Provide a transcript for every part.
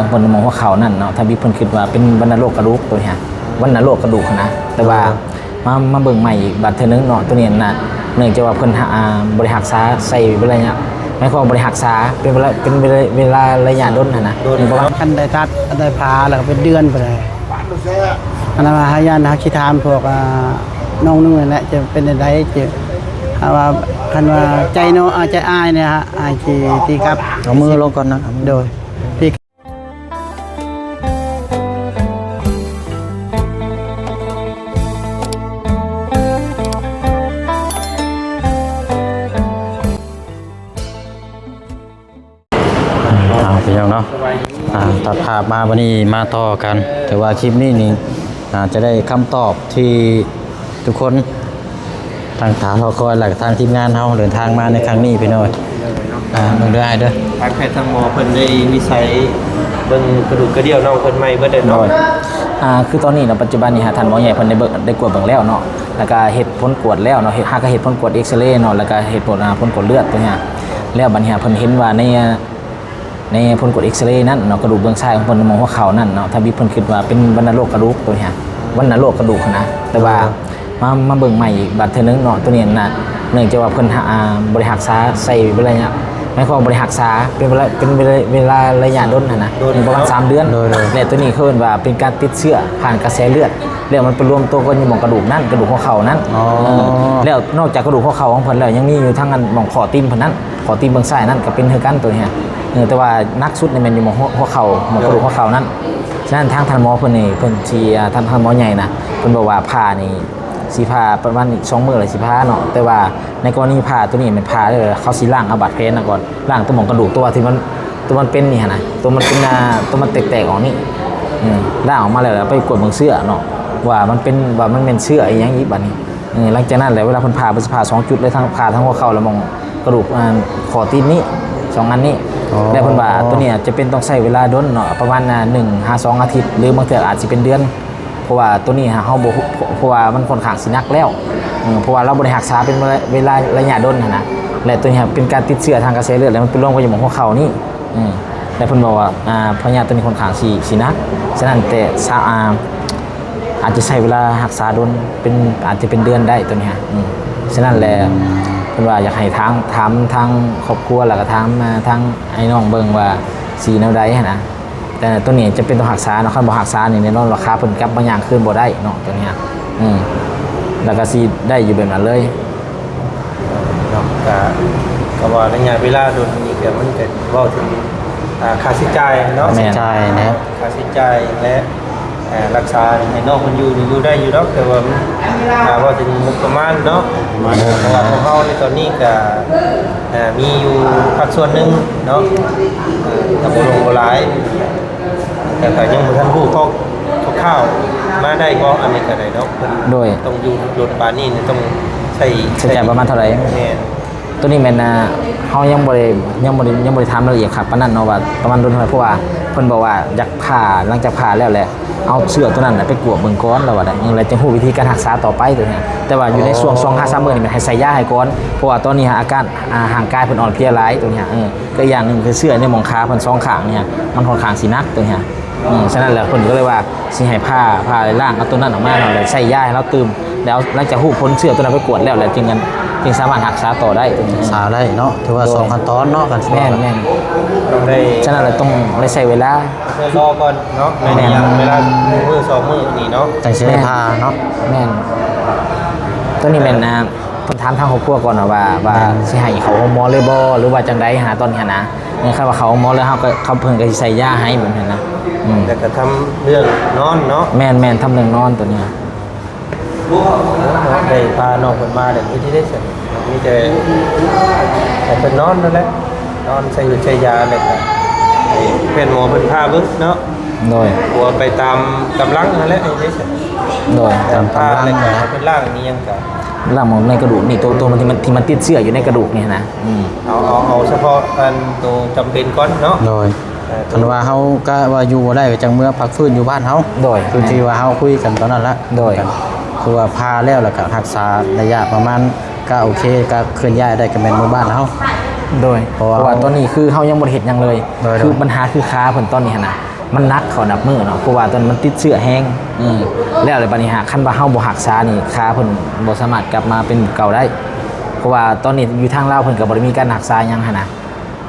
ຂອງເພິ່ນໝໍຫົວເຂົ່ານັ້ນເນາະ ທຳອິດເພິ່ນຄິດວ່າເປັນວັນນະໂລກກະດູກໂຕນີ້ຫັ້ນ ວັນນະໂລກກະດູກຫັ້ນນະ ແຕ່ວ່າມາ ມາເບິ່ງໃໝ່ອີກບາດເທື່ອໜຶ່ງເນາະ ໂຕນີ້ນະ ເນື່ອງຈາກວ່າເພິ່ນ ອ່າ ບໍ່ໄດ້ຮັກສາໃຊ້ເວລາ ໝາຍຄວາມວ່າບໍ່ໄດ້ຮັກສາເປັນເວລາ ເປັນເວລາ ເວລາໄລຍະດົນຫັ້ນນະ ໂດຍ ປະມານ ຄັນໄດ້ຕັດ ໄດ້ຜ່າແລ້ວກໍເປັນເດືອນພຸ້ນແຫຼະ ອັນນັ້ນວ່າຫາ ຢ້ານຫາຊິຖາມພວກ ອ່າ ນ້ອງນຸ່ງນັ້ນແຫຼະ ຈະເປັນແນວໃດ ຈະ ຖ້າວ່າ ຄັນວ່າໃຈນ້ອງ ອ່າ ໃຈອ້າຍນີ້ ອ້າຍຊິຕີກັບ ເອົາມືລົງກ່ອນນະ ໂດຍ ເອົາ ພີ່ນ້ອງເນາະ ອ່າ ຕັດພາບມາບັດນີ້ມາຕໍ່ກັນ ແຕ່ວ່າຄລິບນີ້ນີ້ ອ່າ ຈະໄດ້ຄຳຕອບທີ່ ທຸກຄົນຕັ້ງຕາລໍຄອຍ ແລະ ທາງທີມງານເຮົາເດີນທາງມາໃນຄັ້ງນີ້ ພີ່ນ້ອງເອີຍ ອ່າ ເບິ່ງເດີອ້າຍເດີ ທາງແພດທາງໝໍເພິ່ນໄດ້ວິໄສເບິ່ງກະດູກກະດ່ຽວນ້ອງເພິ່ນໃໝ່ເບິດແລ້ວເນາະ ໂດຍ ອ່າ ຄືຕອນນີ້ເນາະ ປັດຈຸບັນນີ້ຫາທ່ານໝໍໃຫຍ່ເພິ່ນໄດ້ເບິ່ງ ໄດ້ກວດເບິ່ງແລ້ວເນາະ ແລ້ວກະເຮັດຜົນກວດແລ້ວເນາະ ເຮັດ ຫາກະເຮັດຜົນກວດເອັກສະເຣເນາະ ແລ້ວກະເຮັດຜົນ ອ່າ ຜົນກວດເລືອດໂຕນີ້ ແລ້ວບັດນີ້ເພິ່ນເຫັນວ່າໃນ ໃນຜົນກວດເອັກສະເຣນັ້ນເນາະ ກະດູກເບື້ອງຊ້າຍຂອງເພິ່ນ ໝໍຫົວເຂົ່ານັ້ນເນາະ ທຳອິດເພິ່ນຄິດວ່າເປັນວັນນະໂລກກະດູກໂຕນີ້ ວັນນະໂລກກະດູກຫັ້ນນະ ແຕ່ວ່າມາ ມາເບິ່ງໃໝ່ອີກບາດເທື່ອໜຶ່ງເນາະ ໂຕນີ້ນະ ເນື່ອງຈາກວ່າເພິ່ນ ອ່າ ບໍ່ໄດ້ຮັກສາໃຊ້ເວລາ ໝາຍຄວາມວ່າບໍ່ໄດ້ຮັກສາເປັນເວລາ ເປັນເວລາ ເວລາໄລຍະດົນຫັ້ນນະ ປະມານສາມເດືອນ ໂດຍ ໂດຍ ແລະ ໂຕນີ້ເຂົາເອີ້ນວ່າເປັນການຕິດເຊື້ອຜ່ານກະແສເລືອດ ແລ້ວມັນໄປລວມໂຕກັນຢູ່ໝ່ອງກະດູກນັ້ນ ກະດູກຫົວເຂົ່ານັ້ນ ອໍ ເອີ ແລ້ວນອກຈາກກະດູກຫົວເຂົ່າຂອງເພິ່ນແລ້ວ ຍັງມີຢູ່ທາງອັນໝ່ອງຂໍ້ຕີນເພິ່ນນັ້ນ ຂໍ້ຕີນເບື້ອງຊ້າຍນັ້ນກໍເປັນຄືກັນໂຕນີ້ ເອີ ແຕ່ວ່າໜັກສຸດນີ້ແມ່ນຢູ່ໝ່ອງຫົວ ຫົວເຂົ່າ ໝ່ອງກະດູກຫົວເຂົ່ານັ້ນ ສະນັ້ນທາງທ່ານໝໍເພິ່ນນີ້ ເພິ່ນຊິ ອ່າ ທ່ານ ທ່ານໝໍໃຫຍ່ນະ ເພິ່ນບອກວ່າຜ່ານີ້ ຊິຜ່າປະມານອີກສອງມື້ແລ້ວຊິຜ່າເນາະ ແຕ່ວ່າໃນກໍລະນີຜ່າໂຕນີ້ແມ່ນຜ່າເລີຍ ເຂົາຊິລ້າງເອົາບາດແຜນະກ່ອນ ລ້າງໂຕໝ່ອງກະດູກ ໂຕວ່າທີ່ມັນ ໂຕມັນເປັນນີ້ຫັ້ນນະ ໂຕມັນເປັນ ອ່າ ໂຕມັນແຕກໆອອກນີ້ ອືມ ລ້າງອອກມາແລ້ວ ແລ້ວໄປກວດເບິ່ງເຊື້ອເນາະ ວ່າມັນເປັນ ວ່າມັນແມ່ນເຊື້ອອີ່ຫຍັງອີກບາດນີ້ ເອີ ຫຼັງຈາກນັ້ນແຫຼະ ເວລາເພິ່ນຜ່າ ເພິ່ນຊິຜ່າສອງຈຸດເລີຍ ທັງຜ່າທັງຫົວເຂົ່າ ແລະ ໝ່ອງກະດູກ ອ່າ ຂໍ້ຕີນນີ້ ສອງອັນນີ້ ອໍ ແລະ ເພິ່ນວ່າໂຕນີ້ອາດຈະເປັນຕ້ອງໃຊ້ເວລາດົນເນາະ ປະມານ ອ່າ ໜຶ່ງຫາສອງອາທິດ ຫຼື ບາງເທື່ອອາດຊິເປັນເດືອນ ເພາະວ່າໂຕນີ້ຫາ ເຮົາບໍ່ ເພາະວ່າມັນຂ້ອນຂ້າງຊິໜັກແລ້ວ ເອີ ເພາະວ່າລາວບໍ່ໄດ້ຮັກສາເປັນເວລາ ເວລາໄລຍະດົນຫັ້ນນະ ແລະ ໂຕນີ້ເປັນການຕິດເຊື້ອທາງກະແສເລືອດ ແລະ ມັນໄປລວມກັບຢູ່ໝ່ອງຫົວເຂົ່ານີ້ ເອີ ແລະ ເພິ່ນບອກວ່າ ອ່າ ພະຍາດໂຕນີ້ຂ້ອນຂ້າງຊິ ຊິໜັກ ສະນັ້ນແຕ່ ອ່າ ອາດຈະໃຊ້ເວລາຮັກສາດົນ ເປັນ ອາດຈະເປັນເດືອນໄດ້ໂຕນີ້ ອືມ ສະນັ້ນແຫຼະ ເພິ່ນວ່າຢາກໃຫ້ທາງ ຖາມທາງຄອບຄົວ ແລ້ວກໍຖາມ ອ່າ ທາງອ້າຍນ້ອງເບິ່ງວ່າຊິແນວໃດຫັ້ນນະ ແຕ່ໂຕນີ້ຈຳເປັນຕ້ອງຮັກສາເນາະ ຄັນບໍ່ຮັກສານີ້ແນ່ນອນວ່າຂາເພິ່ນກັບມາຍ່າງຄືນບໍ່ໄດ້ເນາະ ໂຕນີ້ ອືມ ແລ້ວກໍຊິໄດ້ຢູ່ແບບນັ້ນເລີຍ ເນາະ ກະ ກະວ່າໄລຍະເວລາດົນນີ້ກະ ມັນກະເວົ້າເຖິງ ອ່າ ຄ່າໃຊ້ຈ່າຍເນາະ ຄ່າໃຊ້ຈ່າຍແດ່ ຄ່າໃຊ້ຈ່າຍແດ່ ອ່າ ລັກສາໃຫ້ນ້ອງເພິ່ນຢູ່ນີ້ຢູ່ໄດ້ຢູ່ດອກ ແຕ່ວ່າມັນ ອ່າ ເວົ້າເຖິງງົບປະມານເນາະ ປະມານ ເພາະວ່າພວກເຮົາໃນຕອນນີ້ກະ ອ່າ ມີຢູ່ພາກສ່ວນໜຶ່ງເນາະ ອ່າ ກະບໍ່ຫຼວງບໍ່ຫຼາຍ ແຕ່ກໍຍັງບໍ່ທັນຮູ້ຂໍ້ ຄ່າວໆ ມາໄດ້ບໍ່ ອັນນີ້ກໍໄດ້ເນາະ ເພິ່ນ ໂດຍ ຕ້ອງຢູ່ດົນປານນີ້ນີ້ ຕ້ອງໃຊ້ ໃຊ້ຈ່າຍປະມານເທົ່າໃດ? ແມ່ນ ໂຕນີ້ແມ່ນ ອ່າ ເຮົາຍັງບໍ່ໄດ້ ຍັງບໍ່ໄດ້ ຍັງບໍ່ໄດ້ຖາມລາຍລະອຽດຄັກປານນັ້ນເນາະ ວ່າປະມານດົນເທົ່າໃດ ເພາະວ່າເພິ່ນບອກວ່າຢາກຜ່າ ຫຼັງຈາກຜ່າແລ້ວແຫຼະ ເອົາເຊື້ອໂຕນັ້ນນະໄປກວດເບິ່ງກ່ອນ ລາວວ່າໄດ້ ແລ້ວຈຶ່ງຮູ້ວິທີການຮັກສາຕໍ່ໄປໂຕນີ້ ແຕ່ວ່າຢູ່ໃນຊ່ວງ ອໍ ສອງຫາສາມມື້ນີ້ແມ່ນໃຫ້ໃສ່ຢາໃຫ້ກ່ອນ ເພາະວ່າຕອນນີ້ຫາການ ອ່າ ຮ່າງກາຍເພິ່ນອ່ອນເພຍຫຼາຍໂຕນີ້ ເອີ ກໍອີກຢ່າງໜຶ່ງຄືເຊື້ອໃນໝ່ອງຂາເພິ່ນສອງຂ້າງນີ້ ມັນຂ້ອນຂ້າງຊິໜັກໂຕນີ້ ອືມ ສະນັ້ນແຫຼະເພິ່ນກໍເລີຍວ່າຊິໃຫ້ຜ່າ ຜ່າລ້າງເອົາໂຕນັ້ນອອກມາ ແລ້ວໃສ່ຢາໃຫ້ລາວຕື່ມ ແລ້ວຫຼັງຈາກຮູ້ຜົນເຊື້ອໂຕນັ້ນໄປກວດແລ້ວ ແລ້ວຈຶ່ງ ຈຶ່ງສາມາດຮັກສາຕໍ່ໄດ້ໂຕນີ້ ຮັກສາໄດ້ເນາະ ຖືວ່າ ໂດຍ ສອງຂັ້ນຕອນເນາະ ຄັນ ແມ່ນໆ ຕ້ອງໄດ້ ສະນັ້ນແຫຼະຕ້ອງໄດ້ໃຊ້ເວລາ ເພື່ອລໍກ່ອນເນາະ ໃນໄລຍະເວລາມື້ສອງມື້ນີ້ເນາະ ຈັ່ງຊິໄດ້ຜ່າເນາະ ແມ່ນ ໂຕນີ້ແມ່ນ ອ່າ ເພິ່ນຖາມທາງຄອບຄົວກ່ອນວ່າ ວ່າ ແມ່ນ ຊິໃຫ້ເຂົ້າໂຮງໝໍເລີຍບໍ່ ຫຼືວ່າຈັ່ງໃດຫັ້ນນະ ຕອນນີ້ຫັ້ນນະ ເອີ ຄັນວ່າເຂົ້າໂຮງໝໍແລ້ວ ເຮົາກໍ ເຂົາ ເພິ່ນກໍຊິໃສ່ຢາໃຫ້ແບບນັ້ນນະ ອືມ ແລ້ວກໍທຳເລື່ອງນອນເນາະ ແມ່ນໆ ທຳເລື່ອງນອນໂຕນີ້ ໄດ້ພານ້ອງເພິ່ນມາແລ້ວເຮັດໄດ້ຊັ້ນ ມີແຕ່ໃຫ້ເພິ່ນນອນນັ້ນແຫຼະ ນອນໃສ່ຢາ ໃສ່ຢາ ແລ້ວກໍໃຫ້ແພດໝໍເພິ່ນພາເບິ່ງເນາະ ໂດຍ ເອົາໄປຕາມກຳລັງນັ້ນແຫຼະ ເຮັດໄດ້ຊັ້ນ ໂດຍ ຕາມກຳລັງ ແລ້ວກໍໃຫ້ເພິ່ນລ້າງອີ່ຫຍັງກໍ ລ້າງໝ່ອງໃນກະດູກນີ້ ໂຕ ໂຕມັນທີ່ມັນ ທີ່ມັນຕິດເຊື້ອຢູ່ໃນກະດູກນີ້ນະ ອືມ ເອົາ ເອົາ ເອົາສະເພາະອັນໂຕຈຳເປັນກ່ອນເນາະ ໂດຍ ເອີ ຄັນວ່າເຮົາກະວ່າຢູ່ບໍ່ໄດ້ກໍຈັ່ງເມືອພັກຟື້ນຢູ່ບ້ານເຮົາ ໂດຍ ຄືທີ່ວ່າເຮົາຄຸຍກັນຕອນນັ້ນລະ ໂດຍ ຄືວ່າຜ່າແລ້ວ ແລ້ວກໍຮັກສາໄລຍະປະມານ ກໍໂອເຄ ກໍເຄື່ອນຍ້າຍໄດ້ ກໍແມ່ນເມືອບ້ານເຮົາ ໂດຍ ເພາະວ່າ ເພາະວ່າຕອນນີ້ຄືເຮົາຍັງບໍ່ໄດ້ເຮັດຫຍັງເລີຍ. ໂດຍ ຄື ໂດຍ ບັນຫາຄືຂາເພິ່ນຕອນນີ້ຫັ້ນນະ ມັນໜັກເຂົ້ານັບມື້ເນາະ ເພາະວ່າຕອນມັນຕິດເຊື້ອແຮງ. ອືມ ແລ້ວລະບາດນີ້ຫາ ຄັນວ່າເຮົາບໍ່ຮັກສານີ້ ຂາເພິ່ນບໍ່ສາມາດກັບມາເປັນເກົ່າໄດ້. ເພາະວ່າຕອນນີ້ຢູ່ທາງລາວເພິ່ນກໍບໍ່ໄດ້ມີການຮັກສາຫຍັງຫັ້ນນະ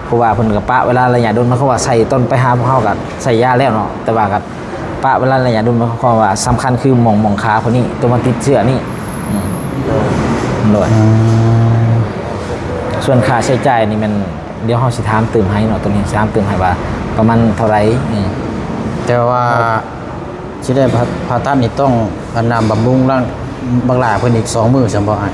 ເພາະວ່າເພິ່ນກໍປະເວລາໄລຍະດົນ ໝາຍຄວາມວ່າໃສ່ ຕອນໄປຫາພວກເຮົາກໍໃສ່ຢາແລ້ວເນາະ ແຕ່ວ່າກໍປະເວລາໄລຍະດົນ ໝາຍຄວາມວ່າສຳຄັນຄືໝ່ອງ ໝ່ອງຂາເພິ່ນນີ້ ຕົວມັນຕິດເຊື້ອນີ້. ອືມ ໂດຍ ອືມ ສ່ວນຄ່າໃຊ້ຈ່າຍນີ້ແມ່ນ ດຽວເຮົາຊິຖາມຕື່ມໃຫ້ເນາະ ໂຕນີ້ຊິຖາມຕື່ມໃຫ້ວ່າປະມານເທົ່າໃດ. ອືມ ແຕ່ວ່າ ຊິໄດ້ຜ່າ ຜ່າຕັດນີ້ຕ້ອງ ອັນນະ ບຳລຸງຮ່າງບັກຫຼ້າເພິ່ນອີກສອງມື້ຊັ້ນບໍ່ອ້າຍ?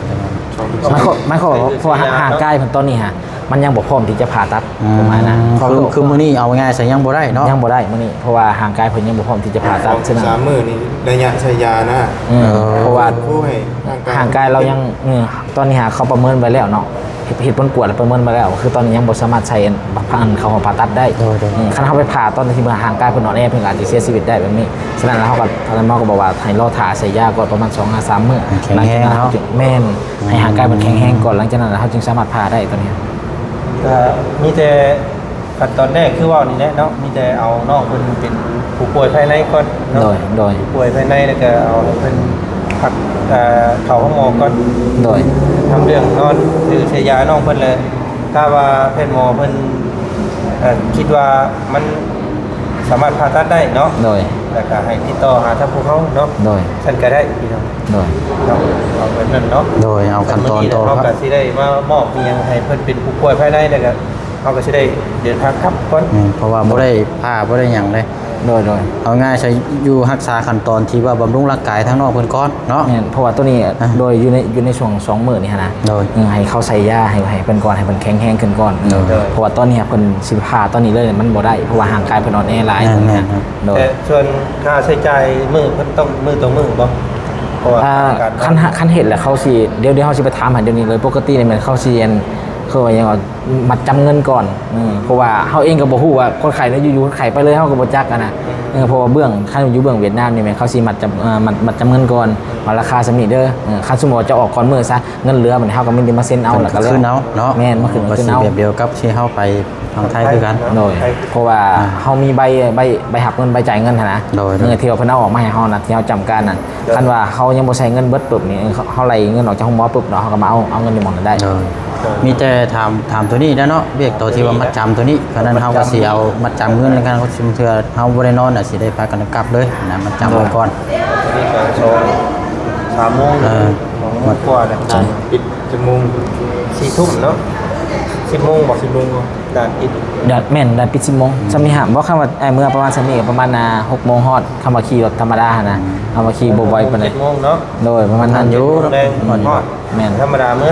ໝາຍຄວາມ ໝາຍຄວາມວ່າ ເພາະວ່າຮ່າງກາຍເພິ່ນຕອນນີ້ຫາ ມັນຍັງບໍ່ພ້ອມທີ່ຈະຜ່າຕັດ. ອືມ ປະມານນັ້ນ ຄື ຄືມື້ນີ້ເອົາງ່າຍໃສ່ຍັງບໍ່ໄດ້ເນາະ. ຍັງບໍ່ໄດ້ມື້ນີ້ ເພາະວ່າຮ່າງກາຍເພິ່ນຍັງບໍ່ພ້ອມທີ່ຈະຜ່າຕັດ. ສອງສາມມື້ນີ້ໄລຍະໃຊ້ຢານະ. ອືມ ເອີ ເພາະວ່າຮ່າງກາຍ ຮ່າງກາຍລາວຍັງ ເອີ ຕອນນີ້ຫາເຂົາປະເມີນໄວ້ແລ້ວເນາະ ເຮັດ ເຮັດຜົນກວດແລ້ວປະເມີນໄວ້ແລ້ວ ຄືຕອນນີ້ຍັງບໍ່ສາມາດໃຊ້ອັນ ເຂົ້າຫ້ອງຜ່າຕັດໄດ້. ໂດຍ ໂດຍ ອືມ ຄັນເຮົາໄປຜ່າຕອນທີ່ວ່າຮ່າງກາຍເພິ່ນອ່ອນແອ ເພິ່ນອາດຈະເສຍຊີວິດໄດ້ແບບນີ້. ສະນັ້ນແລ້ວເຮົາກໍ ທາງໝໍກໍບອກວ່າໃຫ້ລໍຖ້າໃສ່ຢາກ່ອນປະມານສອງຫາສາມມື້ ແຂງແຮງເນາະ. ແມ່ນ ໃຫ້ຮ່າງກາຍເພິ່ນແຂງແຮງກ່ອນ ຫຼັງຈາກນັ້ນແລ້ວເຮົາຈຶ່ງສາມາດຜ່າໄດ້ຕອນນີ້. ກໍມີແຕ່ ຂັ້ນຕອນແລກຄືເວົ້ານີ້ແຫຼະເນາະ ມີແຕ່ເອົານ້ອງເພິ່ນເປັນຜູ້ປ່ວຍພາຍໃນກ່ອນເນາະ. ໂດຍ ໂດຍ ຜູ້ປ່ວຍພາຍໃນ ແລ້ວກໍເອົາໃຫ້ເພິ່ນພັກ ເອີ ເຂົ້າໂຮງໝໍກ່ອນ. ໂດຍ ທຳເລື່ອງນອນ ຫຼື ໃສ່ຢານ້ອງເພິ່ນແຫຼະ ຖ້າວ່າແພດໝໍເພິ່ນ ເອີ ຄິດວ່າມັນສາມາດຜ່າຕັດໄດ້ເນາະ. ໂດຍ ແລ້ວກໍໃຫ້ຕິດຕໍ່ຫາທາງພວກເຮົາເນາະ. ໂດຍ ຊັ້ນກໍໄດ້ພີ່ນ້ອງ. ໂດຍ ເນາະ ເອົາແບບນັ້ນເນາະ. ໂດຍ ເອົາຂັ້ນຕອນຕໍ່ ເຮົາກໍຊິໄດ້ມາມອບອີ່ຫຍັງໃຫ້ເພິ່ນເປັນຜູ້ປ່ວຍພາຍໃນ ແລ້ວກໍ ເຮົາກໍຊິໄດ້ເດີນທາງກັບກ່ອນ. ແມ່ນ ເພາະວ່າບໍ່ໄດ້ຜ່າບໍ່ໄດ້ຫຍັງເດ້. ໂດຍ ໂດຍ ເອົາງ່າຍຊະ ຢູ່ຮັກສາຂັ້ນຕອນທີ່ວ່າບຳລຸງຮ່າງກາຍທາງນ້ອງເພິ່ນກ່ອນເນາະ. ແມ່ນ ເພາະວ່າໂຕນີ້ ອ່າ ໂດຍຢູ່ໃນ ຢູ່ໃນຊ່ວງສອງມື້ນີ້ຫັ້ນນະ. ໂດຍ ອືມ ໃຫ້ເຂົາໃສ່ຢາ ໃຫ້ ໃຫ້ເພິ່ນກ່ອນ ໃຫ້ເພິ່ນແຂງແຮງຂຶ້ນກ່ອນ. ໂດຍ ເພາະວ່າຕອນນີ້ເພິ່ນຊິຜ່າຕອນນີ້ເລີຍມັນບໍ່ໄດ້ ເພາະວ່າຮ່າງກາຍເພິ່ນອ່ອນແອຫຼາຍ. ແມ່ນໆ ໂດຍ ແຕ່ສ່ວນຄ່າໃຊ້ຈ່າຍມື້ເພິ່ນຕ້ອງມື້ຕໍ່ມື້ບໍ່? ເພາະວ່າ ອ່າ ການ ຄັນ ຄັນເຮັດແລ້ວເຂົາຊິ ດຽວ ດຽວເຮົາຊິໄປຖາມໃຫ້ດຽວນີ້ເລີຍ. ປົກກະຕິນີ້ແມ່ນເຂົາຊິ ອັນ ເຂົາວ່າຫຍັງ ມັດຈຳເງິນກ່ອນ. ເອີ ເພາະວ່າເຮົາເອງກໍບໍ່ຮູ້ວ່າຄົນໄຂ້ນະ ຢູ່ໆໄຂ້ໄປເລີຍ ເຮົາກໍບໍ່ຈັກຫັ້ນນະ. ເອີ ເພາະວ່າເບື້ອງ ຄັນຢູ່ເບື້ອງຫວຽດນາມນີ້ແມ່ນເຂົາຊິມັດຈຳ ເອີ ມັດ ມັດຈຳເງິນກ່ອນ ວ່າລາຄາສ່ຳນີ້ເດີ. ເອີ ຄັນສົມມຸດວ່າເຈົ້າອອກກ່ອນມື້ຊະ ເງິນເຫຼືອມັນເຮົາກໍມີແຕ່ມາເຊັນເອົາ ແລ້ວກໍແລ້ວ. ເພິ່ນກໍຄືນເອົາເນາະ. ແມ່ນ ມາຄືນ ກໍຊິແບບດຽວກັບທີ່ເຮົາໄປ ທາງໄທຄືກັນ. ໂດຍ ເພາະວ່າ ອ່າ ເຮົາມີໃບ ໃບ ໃບຮັບເງິນ ໃບຈ່າຍເງິນຫັ້ນນະ. ໂດຍ ໂດຍ ເງິນທີ່ວ່າເພິ່ນເອົາອອກມາໃຫ້ເຮົານະ ທີ່ເຮົາຈຳການນະ. ໂດຍ ຄັນວ່າເຮົາຍັງບໍ່ໃຊ້ເງິນເບິດປຶບນີ້ ເຮົາ ເຮົາໄລ່ເງິນອອກຈາກໂຮງໝໍປຶບເນາະ ເຮົາກໍມາເອົາ ເອົາເງິນຢູ່ໝ່ອງນັ້ນໄດ້. ໂດຍ ໂດຍ ມີແຕ່ຖາມ ຖາມໂຕນີ້ແຫຼະເນາະ ວຽກໂຕທີ່ວ່າມັດຈຳໂຕນີ້ ເພາະນັ້ນເຮົາກໍຊິເອົາມັດຈຳເງິນ ຄັນເຮົາ ບາງເທື່ອເຮົາບໍ່ໄດ້ນອນນະ ຊິໄດ້ພາກັນກັບເລີຍນະ ມັດຈຳໄວ້ກ່ອນ. ໂດຍ ໂຕນີ້ກໍສອງ ສາມໂມງ ເອີ ສອງໂມງກວ່າແລ້ວ ປິດຈັກໂມງ? ສີ່ທຸ່ມເນາະ ສິບໂມງບໍ? ສິບໂມງບໍ? ດ່ານປິດ ດ່ານ ແມ່ນ ດ່ານປິດສິບໂມງ. ອືມ ສ່ຳນີ້ຫາ ບໍ່ ຄັນວ່າ ເອີ ເມື່ອປະມານສ່ຳນີ້ກໍປະມານ ອ່າ ຫົກໂມງຮອດ ຄັນວ່າຂີ່ລົດທຳມະດາຫັ້ນນະ. ອືມ ເຮົາວ່າຂີ່ບໍ່ໄວປານໃດ. ເຈັດໂມງເນາະ. ໂດຍ ປະມານນັ້ນຢູ່ ເຈັດໂມງແລງຮອດ. ແມ່ນ ທຳມະດາເມືອ.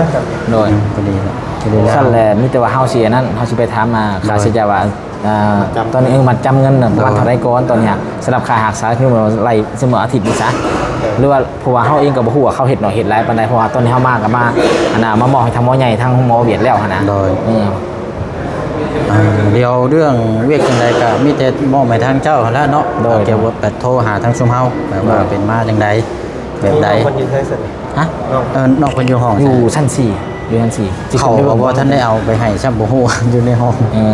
ໂດຍ ອືມ ພໍດີລະ ພໍດີລະ. ຊັ້ນແຫຼະ ມີແຕ່ວ່າເຮົາຊິອັນນັ້ນ ເຮົາຊິໄປຖາມ ອ່າ ໂດຍ ຄ່າໃຊ້ຈ່າຍວ່າ ອ່າ ມັດຈຳ ຕອນນີ້ ເອີ ມັດຈຳເງິນນະ ໂດຍ ປະມານເທົ່າໃດກ່ອນຕອນນີ້? ສຳລັບຄ່າຮັກສາ ຄືວ່າໄລ່ ສົມມຸດອາທິດນີ້ຊະ ໂດຍ ຫຼືວ່າ ເພາະວ່າເຮົາເອງກໍບໍ່ຮູ້ວ່າເຂົາເຮັດໜ້ອຍເຮັດຫຼາຍປານໃດ ເພາະວ່າຕອນນີ້ເຮົາມາກໍມາ ອັນນ່າ ມາມອບໃຫ້ທາງໝໍໃຫຍ່ ທາງໂຮງໝໍຫວຽດແລ້ວຫັ້ນນະ. ໂດຍ ເອີ ອ່າ ດຽວເລື່ອງວຽກຈັ່ງໃດກໍມີແຕ່ມອບໃຫ້ທາງເຈົ້າຫັ້ນລະເນາະ. ໂດຍ ກ່ຽວກັບໂທຫາທາງຊຸມເຮົາ ແບບວ່າ ໂດຍ ເປັນມາຈັ່ງໃດ ແບບໃດ. ມີນ້ອງເພິ່ນຢູ່ໃສຊັ້ນ? ຮະ? ນ້ອງ ເອີ ນ້ອງເພິ່ນຢູ່ຫ້ອງ ຢູ່ຊັ້ນສີ່ ຢູ່ຊັ້ນສີ່. ເຂົາກໍບໍ່ທັນໄດ້ເອົາໄປໃຫ້ຊ້ຳ ບໍ່ຮູ້ ຢູ່ໃນຫ້ອງ. ເອີ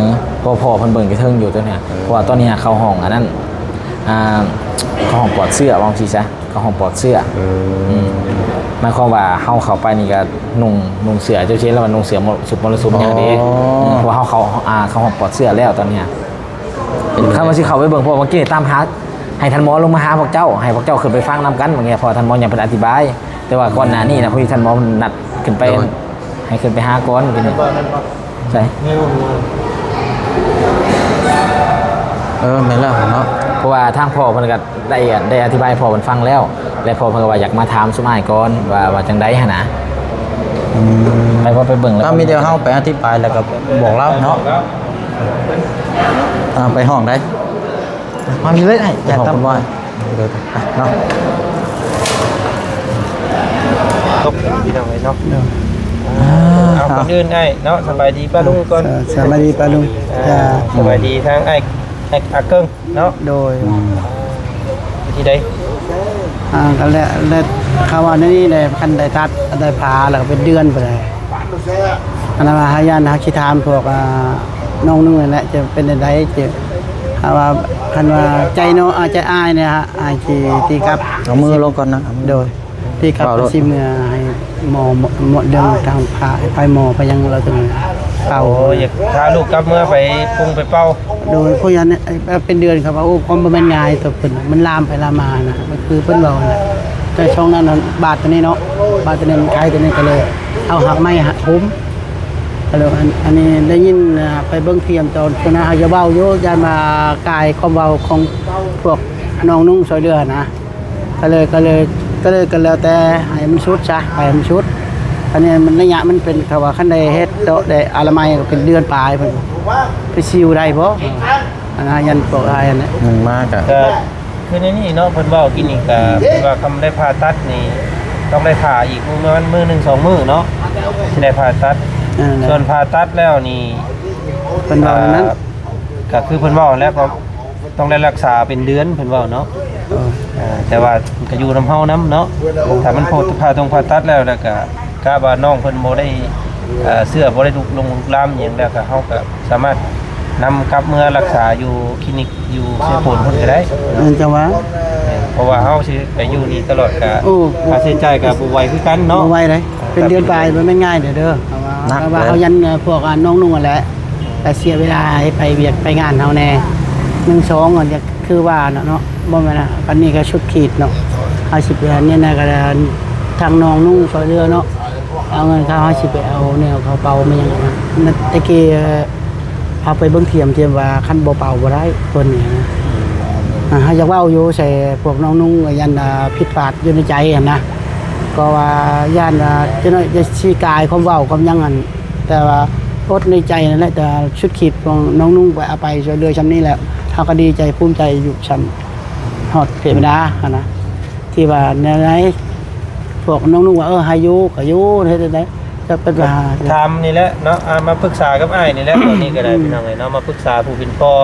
ເພາະພໍ່ເພິ່ນເບິ່ງຢູ່ເທິງຢູ່ຕອນນີ້ ເອີ ເພາະວ່າຕອນນີ້ເຂົາຫ້ອງອັນນັ້ນ ອ່າ ເຂົາຫ້ອງປອດເຊື້ອ ວ່າຈັ່ງຊີ້ຊະ. ເຂົ້າຫ້ອງປອດເຊື້ອ. ເອີ ອືມ ໝາຍຄວາມວ່າເຮົາເຂົ້າໄປນີ້ກໍນຸ່ງ ນຸ່ງເສື້ອ ເຈົ້າຊິເຫັນແລ້ວວ່ານຸ່ງເສື້ອ ຊຸດມໍລະສຸມຫຍັງເດ້. ອໍ ເອີ ເພາະວ່າເຮົາເຂົ້າ ອ່າ ເຂົ້າຫ້ອງປອດເຊື້ອແລ້ວຕອນນີ້. ຄັນວ່າຊິເຂົ້າໄປເບິ່ງ ເພາະວ່າເມື່ອກີ້ນີ້ຕາມຫາ ໃຫ້ທ່ານໝໍລົງມາຫາພວກເຈົ້າ ໃຫ້ພວກເຈົ້າຂຶ້ນໄປຟັງນຳກັນ ບາງທີ ເພາະວ່າທ່ານໝໍຍັງເພິ່ນອະທິບາຍ ແຕ່ວ່າກ່ອນໜ້ານີ້ນະ ພໍດີທ່ານໝໍນັດຂຶ້ນໄປ ໂດຍ ໃຫ້ຂຶ້ນໄປຫາກ່ອນ. ໃສ? ເອີ ແມ່ນແລ້ວເນາະ ເພາະວ່າທາງພໍ່ເພິ່ນກໍໄດ້ ໄດ້ອະທິບາຍໃຫ້ພໍ່ເພິ່ນຟັງແລ້ວ ແລະ ພໍ່ເພິ່ນກໍວ່າຢາກມາຖາມຊຸມອ້າຍກ່ອນວ່າ ວ່າຈັ່ງໃດຫັ້ນນະ. ອືມ ໄປ ພໍໄປເບິ່ງແລ້ວ ກໍມີແຕ່ເຮົາໄປອະທິບາຍແລ້ວກໍບອກລາວເນາະ. ອ່າ ໄປຫ້ອງໃດ? ມານີ້ເລີຍອ້າຍ ໄປຫ້ອງ ເນາະ ຕົກ ພີ່ນ້ອງເອີຍເນາະ. ເອີ ເອົາ ອ່າ ກ່ອນອື່ນອ້າຍເນາະ ສະບາຍດີປ້າລຸງກ່ອນ. ເອີ ສະບາຍດີປ້າລຸງ. ອ່າ ສະບາຍດີທາງອ້າຍ ອ້າຍອາເກິ່ງເນາະ. ໂດຍ ອືມ ທີ່ໃດ? ອ່າ ກໍແລ້ວ ແລ້ວເຂົາວ່າໃນນີ້ແຫຼະ ຄັນໄດ້ຕັດ ໄດ້ຜ່າ ແລ້ວກໍເປັນເດືອນພຸ້ນແຫຼະ. ອັນນັ້ນວ່າເຮົາຢ້ານເຮົາຊິຖາມພວກ ອ່າ ນ້ອງໜຶ່ງນັ້ນແຫຼະ ຈະເປັນແນວໃດ ຈະ ຖ້າວ່າ ຄັນວ່າໃຈນ້ອງ ອ່າ ໃຈອ້າຍນີ້ ອ້າຍຊິຕີກັບ ເອົາມືລົງກ່ອນນະ ເອົາມື ໂດຍ ຕີກັບ ເວົ້າໂລດ ຊິເມືອໃຫ້ໝໍ ໝໍ ເລື່ອງທາງພາ ໄປໝໍໄປຫຍັງ ລາວຈະເປົ່າ. ໂອ້ ຢາກພາລູກກັບເມືອໄປປຸງໄປເປົ່າ. ໂດຍ ຜູ້ໃຫຍ່ ເປັນເດືອນ ເຂົາວ່າ ໂອ້ ຄວາມບໍ່ແມ່ນງ່າຍຕໍ່ເພິ່ນ ມັນລາມໄປລາມມານະ ຄືເພິ່ນເວົ້ານັ້ນແຫຼະ. ແຕ່ຊ່ວງນັ້ນນະ ບາດໂຕນີ້ເນາະ ບາດໂຕນີ້ມັນໄຄໂຕນີ້ ກໍເລີຍເອົາຮາກໄມ້ຫາ ຫຸ້ມ ກໍເລີຍ ອັນ ອັນນີ້ໄດ້ຍິນ ອ່າ ໄປເບິ່ງທຽມຕອນນັ້ນນະ ເຮົາຈະເວົ້າຢູ່ ຢ້ານວ່າກາຍຄວາມເວົ້າຂອງພວກນ້ອງນຸ່ງຊ່ວຍເຫຼືອນະ ກໍເລີຍ ກໍເລີຍ ກໍເລີຍ ກໍແລ້ວແຕ່ໃຫ້ມັນສຸດຊະ ໃຫ້ມັນສຸດ. ອັນນີ້ມັນໄລຍະມັນເປັນ ເຂົາວ່າຄັນໄດ້ເຮັດເດາະໄດ້ອະນາໄມກໍເປັນເດືອນປາຍ ເພິ່ນໄປຊິວໄດ້ບໍ່? ອັນນັ້ນ ຢ້ານພວກອ້າຍຫັ້ນແຫຼະ ໜຶ່ງມາກະ ກະຄືໃນນີ້ເນາະ ເພິ່ນເວົ້າກິນນີ້ກະ ເພິ່ນວ່າຄຳໄດ້ຜ່າຕັດນີ້ ຕ້ອງໄດ້ຖ້າອີກປະມານມື້ໜຶ່ງສອງມື້ເນາະ ຊິໄດ້ຜ່າຕັດ. ເອີ ສ່ວນຜ່າຕັດແລ້ວນີ້ ເພິ່ນເວົ້ານັ້ນ ອ່າ ກະຄືເພິ່ນເວົ້າແລ້ວ ກໍຕ້ອງໄດ້ຮັກສາເປັນເດືອນ ເພິ່ນເວົ້າເນາະ. ເອີ ອ່າ ແຕ່ວ່າກໍຢູ່ນຳເຮົານຳເນາະ ຖ້າມັນຜ່າ ຜ່າຕົງຜ່າຕັດແລ້ວ ແລ້ວກະ ກະວ່ານ້ອງເພິ່ນບໍ່ໄດ້ ເອີ ເຊື້ອບໍ່ໄດ້ລຸກລົງລຸກລາມຫຍັງແລ້ວ ກໍເຮົາກໍສາມາດນຳກັບເມືອຮັກສາຢູ່ຄລີນິກຢູ່ເຊໂປນພຸ້ນກໍໄດ້. ແມ່ນ ຈັ່ງວ່າ ເພາະວ່າເຮົາຊິໄປຢູ່ນີ້ຕະຫຼອດກໍ ໂອ້ ຄ່າໃຊ້ຈ່າຍກໍບໍ່ໄຫວຄືກັນເນາະ ບໍ່ໄຫວເດ້. ເປັນເດືອນປາຍບໍ່ແມ່ນງ່າຍເດີ ເດີ ເພາະວ່າເຮົາຢ້ານ ເອີ ພວກ ອ່າ ນ້ອງນຸ່ງຫັ້ນແຫຼະ ໄປເສຍເວລາໃຫ້ໄປວຽກໄປງານເຮົາແດ່ ໜຶ່ງສອງ ກໍຄືວ່າເນາະ ບໍ່ແມ່ນ ອັນນີ້ກໍສຸດຂີດເນາະ. ເຮົາຊິໄປອັນນີ້ນະ ກໍທາງນ້ອງນຸ່ງຊ່ວຍເຫຼືອເນາະ ເອົາເງິນເຂົາ ເຮົາຊິໄປເອົາແນວເຂົາເປົ່າມາຫຍັງນະ. ແຕ່ກີ້ເຮົາໄປເບິ່ງທຽມ ທຽມວ່າຄັນບໍ່ເປົ່າບໍ່ໄດ້ເພິ່ນນີ້ນະ. ອ່າ ເຮົາຢາກເວົ້າຢູ່ໃສ່ພວກນ້ອງນຸ່ງ ຢ້ານ ອ່າ ຜິດພາດຢູ່ໃນໃຈຫັ້ນນະ ກໍວ່າຢ້ານ ອ່າ ຈັກໜ້ອຍຈະຊິກາຍຄວາມເວົ້າຄວາມຫຍັງຫັ້ນ ແຕ່ວ່າອົດໃນໃຈນັ້ນແຫຼະ. ແຕ່ສຸດຂີດຂອງນ້ອງນຸ່ງໄປ ເອົາໄປຊ່ວຍເຫຼືອຊ່ຳນີ້ແລ້ວ ເຮົາກໍດີໃຈພູມໃຈຢູ່ຊ່ຳຮອດເທວະດາຫັ້ນນະ ທີ່ວ່າແນວໃດ ພວກນ້ອງນຸ່ງວ່າ ເອີ ໃຫ້ຢູ່ກໍຢູ່ ເຮັດຈັ່ງໃດ ຈະໄປຫາ ຖາມນີ້ແຫຼະເນາະ ອ່າ ມາປຶກສາກັບອ້າຍນີ້ແຫຼະ ຕອນນີ້ກໍໄດ້ ອືມ ພີ່ນ້ອງເອີຍເນາະ ມາປຶກສາຜູ້ເປັນພໍ່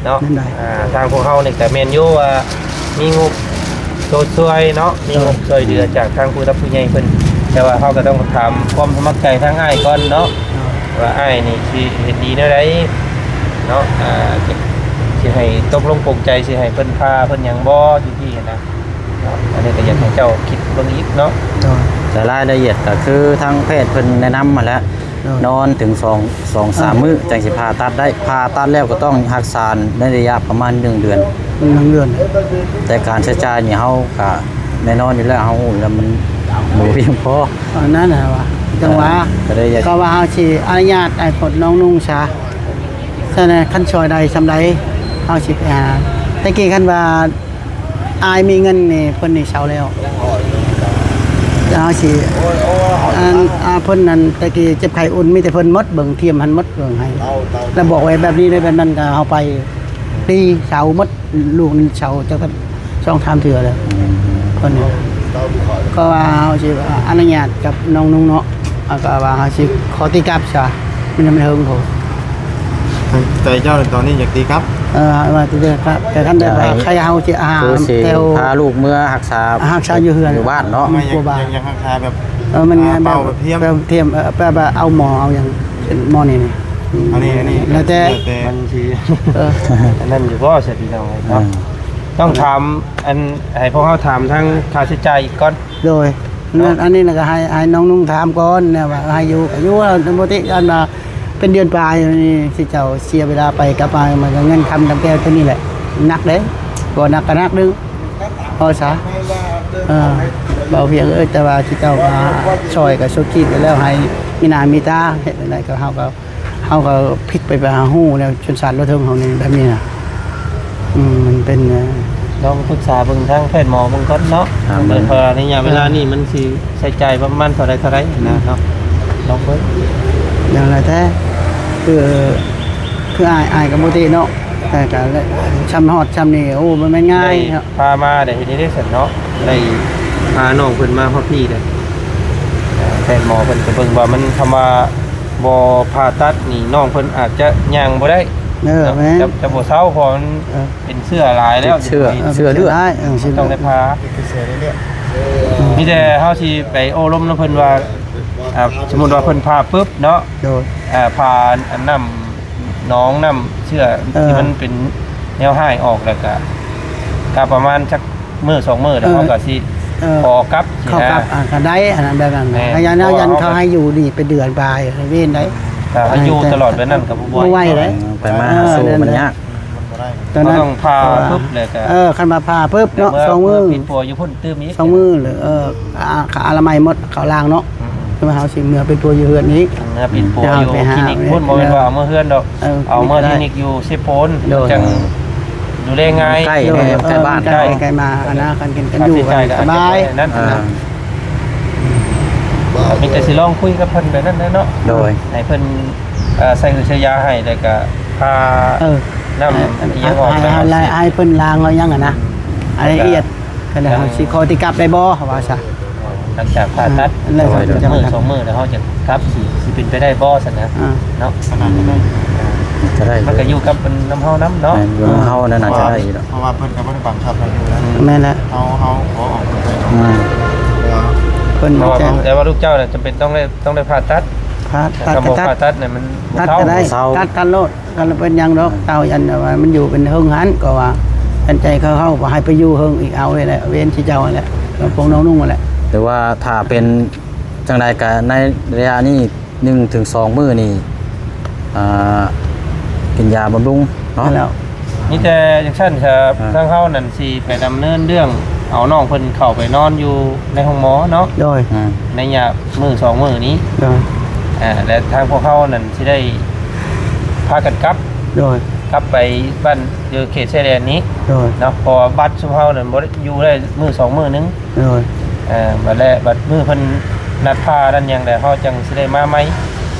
ເນາະ. ອ່າ ທາງພວກເຮົານີ້ກໍແມ່ນຢູ່ວ່າມີງົບຊົດຊ່ວຍເນາະ ມີງົບຊ່ວຍເຫຼືອຈາກທາງຜູ້ຫຼັກຜູ້ໃຫຍ່ເພິ່ນ ແຕ່ວ່າເຮົາກໍຕ້ອງຖາມຄວາມສະໝັກໃຈທາງອ້າຍກ່ອນເນາະ ວ່າອ້າຍນີ້ຊິເຫັນດີແນວໃດເນາະ ອ່າ ຊິໃຫ້ຕົກລົງປົງໃຈ ຊິໃຫ້ເພິ່ນພາເພິ່ນຫຍັງບໍ່ ຈັ່ງຊີ້ຫັ້ນນະ. ເນາະ ອັນນີ້ກໍຢາກໃຫ້ເຈົ້າຄິດເບິ່ງອີກເນາະ. ໂດຍ ແຕ່ລາຍລະອຽດກໍຄືທາງແພດເພິ່ນແນະນຳຫັ້ນແຫຼະ ໂດຍ ນອນເຖິງສອງ ສອງສາມ ອ່າ ມື້ຈັ່ງຊິຜ່າຕັດໄດ້. ຜ່າຕັດແລ້ວກໍຕ້ອງຮັກສາໃນໄລຍະປະມານໜຶ່ງເດືອນ ໜຶ່ງເດືອນ. ແຕ່ການໃຊ້ຈ່າຍນີ້ເຮົາກໍແນ່ນອນຢູ່ແລ້ວ ເຮົາຮູ້ຢູ່ແລ້ວມັນບໍ່ພຽງພໍ. ອັນນັ້ນນະວ່າ ຈັ່ງວ່າ ເອີ ກໍເລີຍຢາກ ກໍວ່າເຮົາຊິອະນຸຍາດໃຫ້ພົດນ້ອງນຸ່ງຊະ ສະນັ້ນຄັນຊ່ອຍໄດ້ຊ່ຳໃດເຮົາຊິໄປຫາ. ແຕ່ກີ້ຄັນວ່າ ອ້າຍມີເງິນນີ້ ເພິ່ນນີ້ເຊົາແລ້ວ ເຮົາຊິ ອັນ ອ່າ ເພິ່ນນັ້ນ ແຕ່ກີ້ເຈັບໄຂ້ອຸ່ນ ມີແຕ່ເພິ່ນໝົດເບິ່ງ ທຽມຫັ້ນໝົດເບິ່ງໃຫ້ ແລ້ວບອກໄວ້ແບບນີ້ເດີ ແບບນັ້ນ ກໍເຮົາໄປຕີເຊົາໝົດ ລູກນີ້ເຊົາຈັກສອງສາມເທື່ອແລ້ວ ເພິ່ນນີ້ ກໍວ່າເຮົາຊິອະນຸຍາດກັບນ້ອງນຸ່ງເນາະ ແລ້ວກໍວ່າເຮົາຊິຂໍຕີກັບຊະ. ມັນຍັງບໍ່ເຖິງພຸ້ນ ໃຈເຈົ້າຕອນນີ້ຢາກຕີກັບ ເອີ ວ່າຕີກັບ ແຕ່ຄັນແບບວ່າໃຄເຮົາຊິ ອ່າ ຄືຊິ ແຕ່ ພາລູກເມືອຮັກສາ ຮັກສາຢູ່ເຮືອນ ຢູ່ບ້ານເນາະ ມັນກວ່າບ້ານ ຢາກ ຢາກຮັກສາແບບ ເອີ ມັນແບບ ເປົ່າແບບທຽມ ແບບທຽມ ເອີ ແບບວ່າເອົາໝໍເອົາຫຍັງ ໝໍນີ້ນີ້ ອັນນີ້ ອັນນີ້ ແລ້ວແຕ່ ມັນຊິ ເອີ ອັນນັ້ນຢູ່ບໍ່ ຊະພີ່ນ້ອງເອີຍເນາະ ອືມ ຕ້ອງຖາມ ອັນ ໃຫ້ພວກເຮົາຖາມທາງຄ່າໃຊ້ຈ່າຍອີກກ່ອນ. ໂດຍ ເນາະ ອັນນີ້ນະກໍໃຫ້ ໃຫ້ນ້ອງນຸ່ງຖາມກ່ອນນະວ່າໃຫ້ຢູ່ກໍຢູ່ ປົກກະຕິອັນວ່າເປັນເດືອນປາຍນີ້ ຊິເຈົ້າເສຍເວລາໄປກັບມາ ມັນກໍເງິນຄຳນຳແຕ່ຕົວນີ້ແຫຼະ ໜັກເດ້ ບໍ່ໜັກກໍໜັກໜຶ່ງ ເອົາຊະ ເອີ ເບົາພຽງເອີຍ ແຕ່ວ່າຊິເຈົ້າກໍຊ່ອຍກໍສຸດຂີດໄປແລ້ວ ໃຫ້ມີໜ້າມີຕາ ເຮັດຈັ່ງໃດກໍເຮົາກໍ ເຮົາກໍພິກໄປ ໄປຫາຮູ້ແນວຊົນຊາດລາວເທິງເຮົານີ້ແບບນີ້ນະ ອືມ ມັນເປັນ ລອງປຶກສາເບິ່ງທາງແພດໝໍເບິ່ງກ່ອນເນາະ ເອີ ເພາະວ່າໄລຍະເວລານີ້ມັນຊິໃຊ້ຈ່າຍປະມານເທົ່າໃດ ເທົ່າໃດນະເນາະ ລອງເບິ່ງ ຢ່າງໃດແທ້ ຄື ຄືອ້າຍ ອ້າຍກໍບໍ່ຕິເນາະ ແຕ່ກໍຊ່ຳຮອດຊ່ຳນີ້ ໂອ້ ມັນແມ່ນງ່າຍເນາະ ໄດ້ພາມາໄດ້ເຮັດໄດ້ຊັ້ນເນາະ ໄດ້ພານ້ອງເພິ່ນມາຮອດພີ້ເດ້ ແພດໝໍເພິ່ນກໍເບິ່ງວ່າມັນ ຄຳວ່າ ບໍ່ຜ່າຕັດນີ້ ນ້ອງເພິ່ນອາດຈະຍ່າງບໍ່ໄດ້ ເອີ ເນາະ ແມ່ນ ຈະ ຈະບໍ່ເຊົາ ເພາະມັນ ເອີ ເປັນເຊື້ອຫຼາຍແລ້ວ ຕິດເຊື້ອ ເອີ ເຊື້ອເລືອດ ເປັນເຊື້ອຫຼາຍ ເອີ ຕ້ອງໄດ້ຜ່າ ເປັນເຊື້ອເລືອດ ມີແຕ່ເຮົາຊິໄປໂອ້ລົມນຳເພິ່ນວ່າ ອ່າ ສົມມຸດວ່າເພິ່ນຜ່າປຶບເນາະ ໂດຍ ອ່າ ຜ່າອັນນ້ຳໜອງນ້ຳເຊື້ອ ເອີ ທີ່ມັນເປັນແນວຮ້າຍອອກ ແລ້ວກະ ກະປະມານຈັກມື້ສອງມື້ ແລ້ວ ເອີ ເຮົາກະຊິ ເອີ ຂໍກັບ ເຂົ້າກັບ ຊິນະ ອ່າ ກະໄດ້ ອັນນັ້ນແບບນັ້ນ ແມ່ນ ລະຍະ ເພາະວ່າເຮົາ ເຮົາໃຫ້ຢູ່ນີ້ເປັນເດືອນປາຍ ເວັ້ນໄດ້ ຖ້າໃຫ້ຢູ່ຕະຫຼອດແບບນັ້ນກະບໍ່ໄຫວ ບໍ່ໄຫວເດ້ ເອີ ໄປມາຫາສູ່ມັນຍາກ ຕອນນັ້ນ ເຮົາຕ້ອງຜ່າປຶບ ແລ້ວກະ ເອີ ຄັນວ່າຜ່າປຶບເນາະ ເມື່ອ ສອງມື້ ເມື່ອປິ່ນປົວຢູ່ພຸ້ນຕື່ມອີກ ສອງມື້ ຫຼື ເອີ ອ່າ ອາລະໄມໝົດ ເຂົ້າລ້າງເນາະ ອືມ ຄືວ່າເຮົາຊິເມືອປິ່ນປົວຢູ່ເຮືອນນີ້ ເມືອປິ່ນປົວຢູ່ຄລີນິກພຸ້ນ ບໍ່ແມ່ນວ່າເອົາມາເຮືອນດອກ ເອີ ເອົາມາຄລີນິກຢູ່ເຊໂປນ ໂດຍ ຈັ່ງດູແລງ່າຍ ໃກ້ແນ່ ໂດຍ ໃກ້ບ້ານ ເອີ ໃກ້ ໃກ້ມາຫັ້ນນະ ຄັນກິນກັນຢູ່ກັນສະບາຍ ເອີ ມີແຕ່ຊິລອງຄຸຍກັບເພິ່ນແບບນັ້ນແຫຼະເນາະ ໂດຍ ໃຫ້ເພິ່ນ ເອີ ໃສ່ຫື່ນໃສ່ຢາໃຫ້ ແລ້ວກະພາ ເອີ ນ້ຳ ເອີ ອີ່ຫຍັງອອກ ໃຫ້ ໃຫ້ ໃຫ້ເພິ່ນລ້າງເອົາຫຍັງຫັ້ນນະ ໃຫ້ລະອຽດ ກໍລະເຮົາຊິຂໍຕິກັບໄດ້ບໍ່ ເຮົາວ່າຊະ ຫຼັງຈາກຜ່າຕັດ ແລ້ວ ໂດຍ ມື້ສອງມື້ແລ້ວເຮົາຈະກັບ ຊິ ຊິເປັນໄປໄດ້ບໍ່ຊັ້ນນະ ອ່າ ເນາະ ຂະໜາດນັ້ນ ກໍໄດ້ ມັນກໍຢູ່ກັບນຳເຮົານຳເນາະ ແມ່ນ ຢູ່ນຳເຮົານັ້ນໜ້າຈະໄດ້ຢູ່ດອກ ເພາະວ່າເພິ່ນກໍບໍ່ໄດ້ບັງຄັບເຮົາຢູ່ແລ້ວ ອືມ ແມ່ນແຫຼະ ເຮົາ ເຮົາຂໍອອກ ອືມ ເພິ່ນ ແຕ່ວ່າ ແຕ່ວ່າລູກເຈົ້ານະຈຳເປັນຕ້ອງໄດ້ ຕ້ອງໄດ້ຜ່າຕັດ ຜ່າຕັດ ຖ້າບໍ່ຜ່າຕັດນີ້ມັນ ຕັດກໍໄດ້ ເຊົາ ຕັດ ຕັດໂລດ ກໍບໍ່ເປັນຫຍັງດອກ ເຮົາຢ້ານວ່າມັນຢູ່ເປັນເຮິງຫັ້ນ ກໍວ່າຢ້ານໃຈເຂົາ ເຮົາບໍ່ໃຫ້ໄປຢູ່ເຮິງອີກ ເອົາແຫຼະ ເວນຊິເຈົ້າຫັ້ນແຫຼະ ກັບພວກນ້ອງນຸ່ງຫັ້ນແຫຼະ ຫຼືວ່າຖ້າເປັນຈັ່ງໃດກໍໃນໄລຍະນີ້ ໜຶ່ງເຖິງສອງມື້ນີ້ ອ່າ ກິນຢາບຳລຸງເນາະ ແລ້ວ ມີແຕ່ຈັ່ງຊັ້ນຊະ ອ່າ ທາງເຮົານັ້ນຊິໄປດຳເນີນເລື່ອງເອົານ້ອງເພິ່ນເຂົ້າໄປນອນຢູ່ໃນໂຮງໝໍເນາະ ໂດຍ ອ່າ ໃນຍາມມື້ສອງມື້ນີ້ ໂດຍ ອ່າ ແລະ ທາງພວກເຮົານັ້ນຊິໄດ້ພາກັນກັບ ໂດຍ ກັບໄປບ້ານຢູ່ເຂດຊາຍແດນນີ້ ໂດຍ ເນາະ ເພາະວ່າບັດຊຸມເຮົານັ້ນບໍ່ໄດ້ຢູ່ໄດ້ມື້ສອງມື້ໜຶ່ງ ໂດຍ ເອີ ບັດແລະ ບັດມື້ເພິ່ນນັດຜ່ານັດຫຍັງແລ້ວ ເຮົາຈັ່ງຊິໄດ້ມາໃໝ່